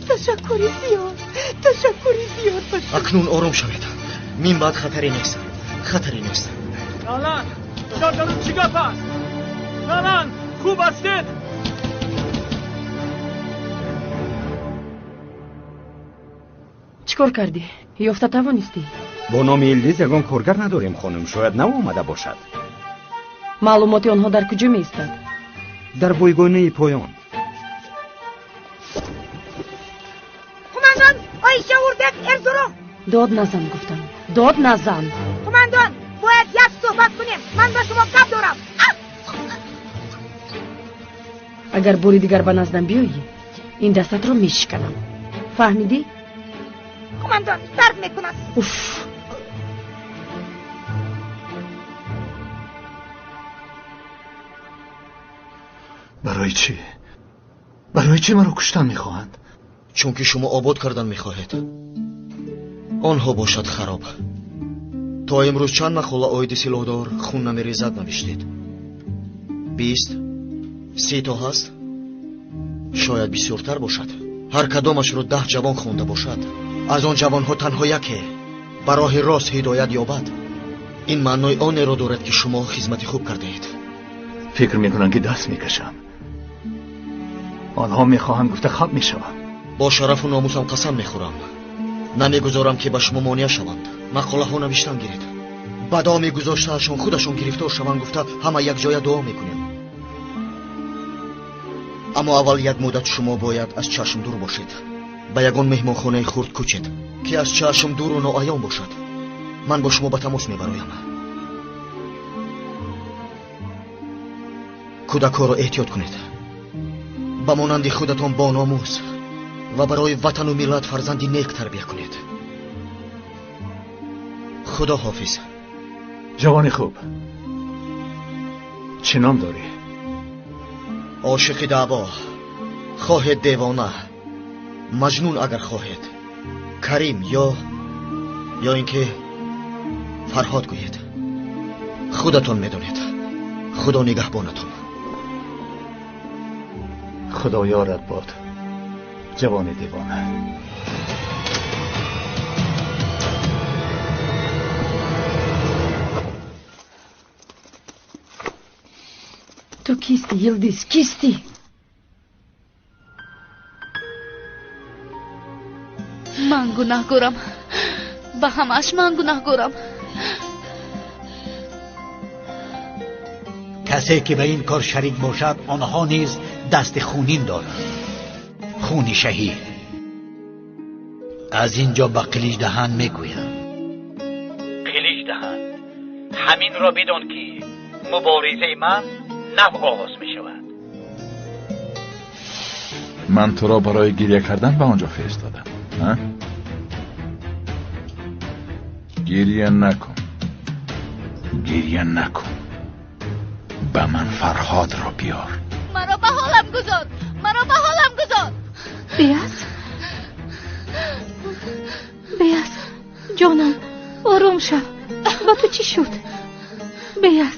P: Ташаккури зиёд, ташаккури зиёд.
C: Акнун ором шавед. Мин баъд хатаре нест, хатаре нест.
A: Налан, дар дарун чӣ гап аст? Налан, хуб ҳастед?
E: Чӣ кор кардӣ? Ёфта тавонистӣ?
K: Бо номи Илдиз ягон коргар надорем, хонум. Шояд нав омада бошад.
E: Маълумоти онҳо дар куҷо меистад?
K: Дар бойгонаи поён.
P: Қумандон, Оиша Урбек Эрзурум.
E: Дод назан, гуфтам. Дод назан.
P: Қумандон, бояд як суҳбат кунем. Ман ба шумо гап дорам.
E: Агар бори дигар ба наздам биёӣ, ин дастатро мешиканам. Фаҳмидӣ?
P: Қумандон, дард мекунад.
E: Уф!
L: Барои чӣ? Барои чӣ маро куштан мехоҳанд?
C: Чунки шумо обод кардан мехоҳед. Онҳо бошад хароб. То имрӯз чанд мақола оиди силоҳдор хун намерезад навиштед? 20, 30 то ҳаст? Шояд бисёртар бошад. Ҳар кадомашро 10 ҷавон хонда бошад. Аз он ҷавонҳо танҳо яке ба роҳи рост ҳидоят ёбад. Ин маънои онеро дорад, ки шумо хизмати хуб кардаед.
L: Фикр мекунам, ки даст мекашам. Онҳо мехоҳанд гуфта хаб мешавам.
C: Бо шарафу номусам қасам мехӯрам. Намегузорам, ки ба шумо монеа шаванд. Мақолаҳо навиштан гиред. Ба доми гузоштаашон худашон гирифтор шаванд гуфта ҳама якҷоя дуо мекунем. Аммо аввал як муддат шумо бояд аз чашм дур бошед. Ба ягон меҳмонхонаи хурд кӯчед, ки аз чашм дуру ноаён бошад. Ман бо шумо ба тамос мебароям. Кӯдакҳоро эҳтиёт кунед. Ба монанди худатон бо номус ва барои ватану миллат фарзанди нек тарбия кунед. Худо ҳофиз.
L: Ҷавони хуб, чӣ ном дорӣ?
C: Ошиқи даъво, хоҳед девона, маҷнун агар хоҳед, Карим ё ин ки Фарҳод гӯед. Худатон медонед. Худо нигаҳбонатон.
L: Худо ёрат бод, ҷавони девона.
E: Ту кистӣ, Йилдиз, кистӣ?
B: Ман гунаҳгорам. Ба ҳамааш ман гунаҳгорам.
G: Касе ки ба ин кор шарик бошад, онҳо низ дасти хунин доранд. Хуни шаҳид. Аз ин ҷо ба Қиличдаҳан мегӯям. Қиличдаҳан, ҳаминро бидон, ки муборизаи ман нав оғоз мешавад.
D: Ман туро барои гиря кардан ба он ҷо фиристодам. Гиря накун, гиря накун. Ба ман Фарҳодро биёр.
B: Маро ба ҳолам гузор, маро ба ҳолам гузор.
F: Беаз, Беаз, ҷонам, ором шав. Ба ту чӣ шуд? Беаз,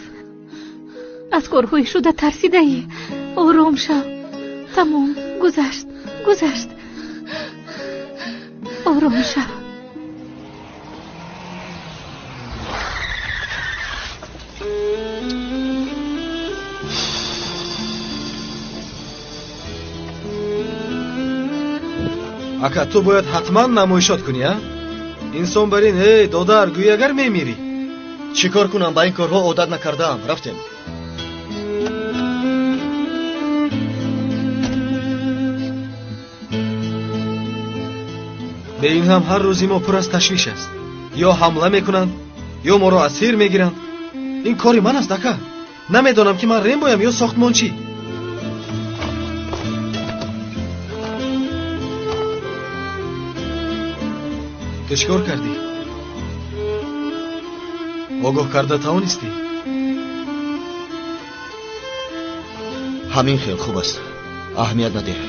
F: аз корҳои шуда тарсидаӣ. Ором шав. Тамом, гузашт, гузашт. Ором шав.
A: Ака, ту бояд ҳатман намоишот кунӣ, а? Инсон бар ин, эй, додар, гӯй агар мемирӣ.
C: Чӣ кор кунам? Ба ин корҳо одат накардаам. Рафтем.
A: Бе ин ҳам ҳар рӯзи мо пур аз ташвиш аст. Ё ҳамла мекунанд, ё моро асир мегиранд. Ин кори ман аст, ака. Намедонам, ки ман рембоям ё сохтмончӣ. Ту чӣ кор кардӣ? Огоҳ карда тавонистӣ?
C: Ҳамин хел хуб аст. Аҳамият надеҳ.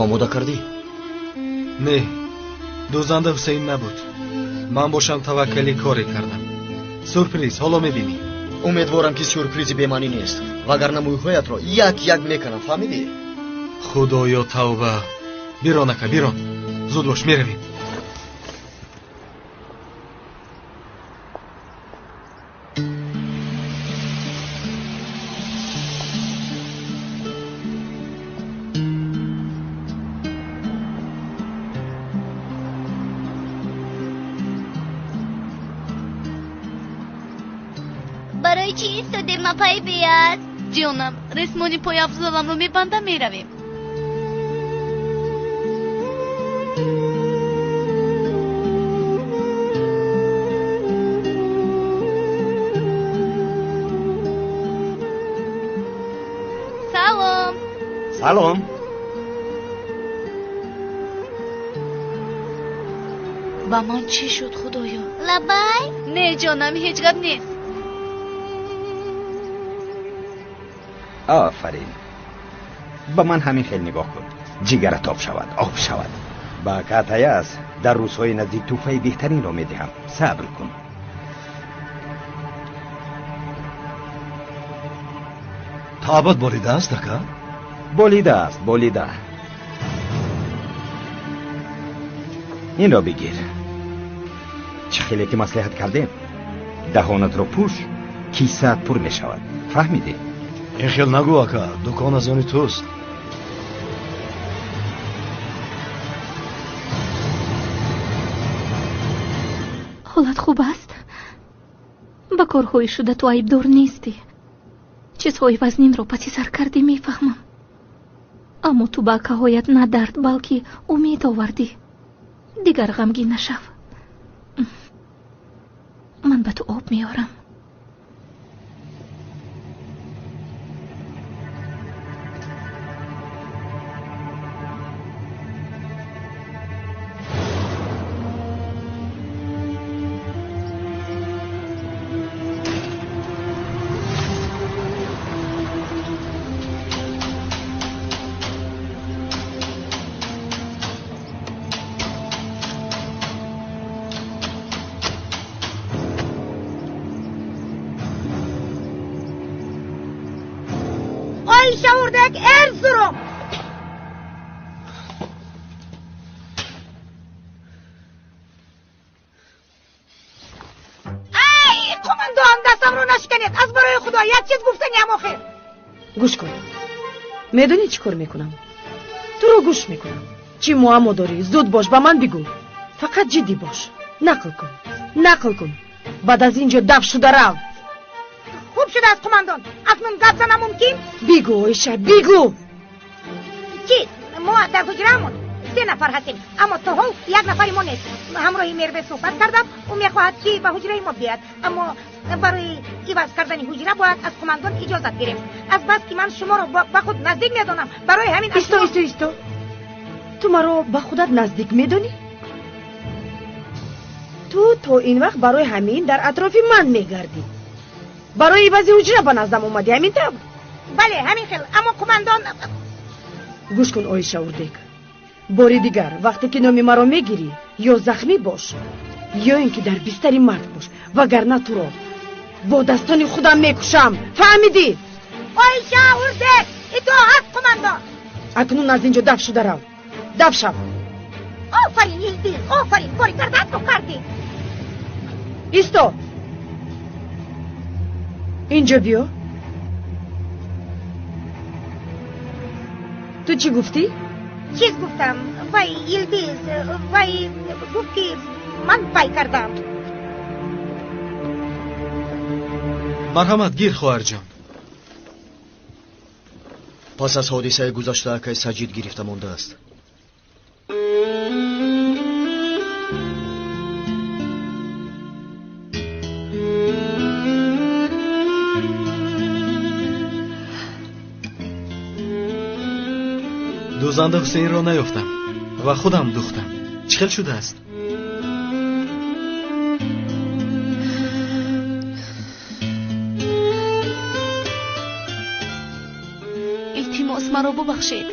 C: Омода кардӣ?
A: Не, дӯзанда Ҳусейн набуд. Ман бошам таваккалӣ коре кардам. Сюрприз, ҳоло мебинӣ.
C: Умедворам, ки сюрпризи бемаънӣ нест, вагарна мӯйҳоятро як як меканам, фаҳмидӣ?
A: Худоё, тавба! Бирон, ака, бирон. Зуд бош, меравем.
M: Барои чӣ истодем, апаи Беаз?
B: Ҷонам, ресмони пойафзоламро мебандам, меравем. Салом.
K: Салом.
B: Ба ман чӣ шуд, худоё?
M: Лабай?
B: Не, ҷонам, ҳеҷ гап нест.
K: Офарин. Ба ман ҳамин хел нигоҳ кун. Ҷигарат об шавад, об шавад. Ба Катаяс дар рӯзҳои наздик тӯҳфаи беҳтаринро медиҳам. Сабр кун.
I: Таъбат болида аст, ака?
K: Болида аст, болида. Инро бигир. Чӣ хеле ки маслиҳат кардем, даҳонатро пӯш, кисаат пур мешавад. Фаҳмидӣ?
I: Ин хел нагӯ, ака, дукон аз они туст.
F: Ҳолат хуб аст? Ба корҳои шуда ту айбдор нестӣ. Чизҳои вазнинро паси сар кардӣ, мефаҳмам. Аммо ту ба акаҳоят на дард, балки умед овардӣ. Дигар ғамгин нашав. Ман ба ту об меорам.
P: Оиша Ӯрдак, Эрзурум. Ай, қумандон, дастамро нашиканед. Аз барои Худо як чиз гуфтаниям охир.
E: Гӯш кун. Медонӣ чӣ кор мекунам? Туро гӯш мекунам. Чӣ муаммо дорӣ? Зуд бош, ба ман бигӯ. Фақат ҷиддӣ бош. Нақл кун, нақл кун. Баъд аз ин ҷо даф шуда рав.
P: Хуб шудааст, қумандон. Акнун гап занам мумкин?
E: Бигӯ, Оиша, бигӯ.
P: Чӣ? Мо дар ҳуҷраамон се нафар ҳастем, аммо то ҳол як нафари мо нест. Ҳамроҳи Мерве суҳбат кардам. Ӯ мехоҳад, ки ба ҳуҷраи мо биёяд, аммо барои иваз кардани ҳуҷра бояд аз қумандон иҷозат гирем. Аз бас ки ман шуморо ба худ наздик медонам, барои ҳамин
E: Исто, исто, исто. Ту маро ба худат наздик медонӣ? Ту то ин вақт барои ҳамин дар атрофи ман мегардӣ. Барои ивази ҳуҷра ба наздам омадӣ, ҳамин тавр?
P: Бале, ҳамин хел, аммо қумандон
E: Гӯш кун, Оиша Урдек. Бори дигар вақте ки номи маро мегирӣ, ё захмӣ бош, ё ин ки дар бистари марг бош, вагарна туро бо дастони худам мекушам. Фаҳмидӣ?
P: Оиша Урдек, итоат, қумандон.
E: Акнун аз инҷо даф шуда рав. Даф шав.
P: Офарин, Йилдиз, офарин, кори кардаатро кардӣ.
E: Исто, инҷо биё. Ту чӣ гуфтӣ?
P: Чиз гуфтам. Вай, Йилдиз, вай гуфт, ки ман вай кардам.
A: Марҳамат, гир, хоҳарҷон.
C: Пас аз ҳодисаи гузашта акай Саҷид гирифта мондааст.
A: Дӯзанда Ҳусейнро наёфтам ва худам духтам. Чӣ хел шудааст?
B: Илтимос, маро бубахшед.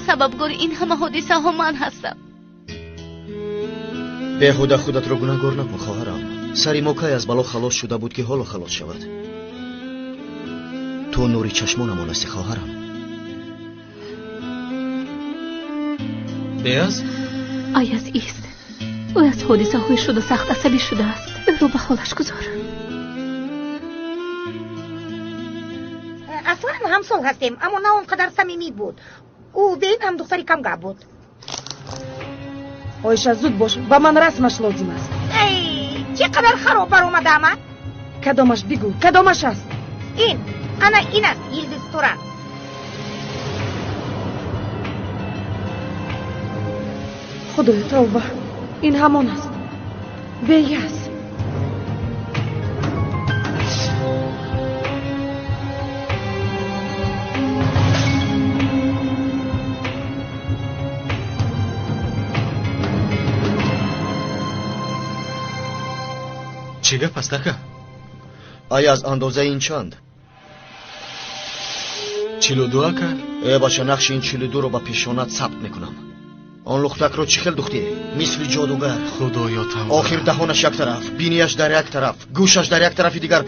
B: Сабабгори ин ҳама ҳодисаҳо ман ҳастам.
C: Беҳуда худатро гунаҳгор накун, хоҳарам. Сари мо кай аз бало халос шуда буд, ки ҳоло халос шавад? Ту нури чашмонамон ҳасти, хоҳарам.
A: Беаз?
F: Аяз ист. Ӯ аз ҳодисаҳои шуда сахт асабӣ шудааст. Ӯро ба ҳолаш гузор.
P: Аслан ҳамсол ҳастем, аммо на он қадар самимӣ буд. Ӯ беин ҳам духтари камгап буд.
E: Оиша, зуд бош, ба ман расмаш лозим аст.
P: Эй, чӣ қадар хароб баромадаама?
E: Кадомаш, бигӯ, кадомаш аст?
P: Ин, ана ин аст, Йилдиз Туран.
E: Худоё, тавба, ин ҳамон аст. Беяз.
A: Чӣ гап аст, ака?
C: Аяз, андозаи ин чанд?
A: 42, ака.
C: Э, бача, нақши ин 42-ро ба пешонат сабт мекунам. Он лухтакро чӣ хел духтӣ? Мисли ҷодугар.
A: Худоё, тавба.
C: Охир даҳонаш як тараф, бинияш дар як тараф, гӯшаш дар як тарафи дигар.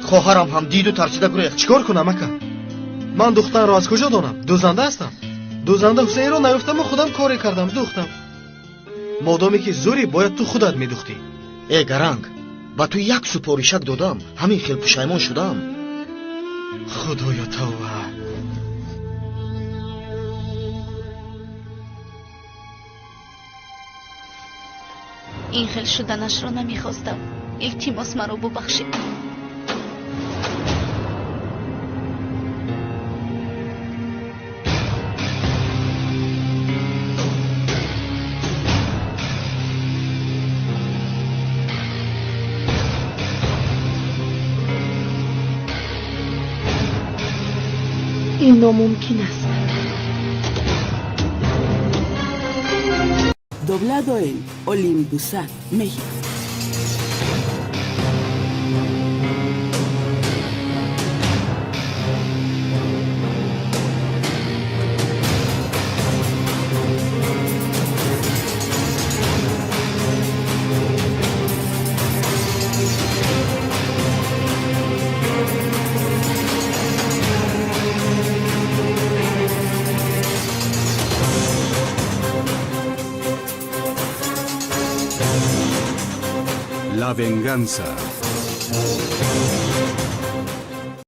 C: Хоҳарам ҳам диду тарсида гурехт.
A: Чӣ кор кунам, ака? Ман духтанро аз куҷо донам? Дӯзанда ҳастам. Дӯзанда Ҳусейнро наёфтаму худам коре кардам, духтам. Модоме ки зӯрӣ, бояд ту худат медухтӣ.
C: Э, гаранг, ба ту як супоришак додам, ҳамин хел пушаймон шудам.
A: Худоё, тавба.
B: Ин хел шуданашро намехостам. Илтимос, маро бубахшед.
E: Ин номумкин аст.
R: Doblado en Olympusat, México.
S: La venganza.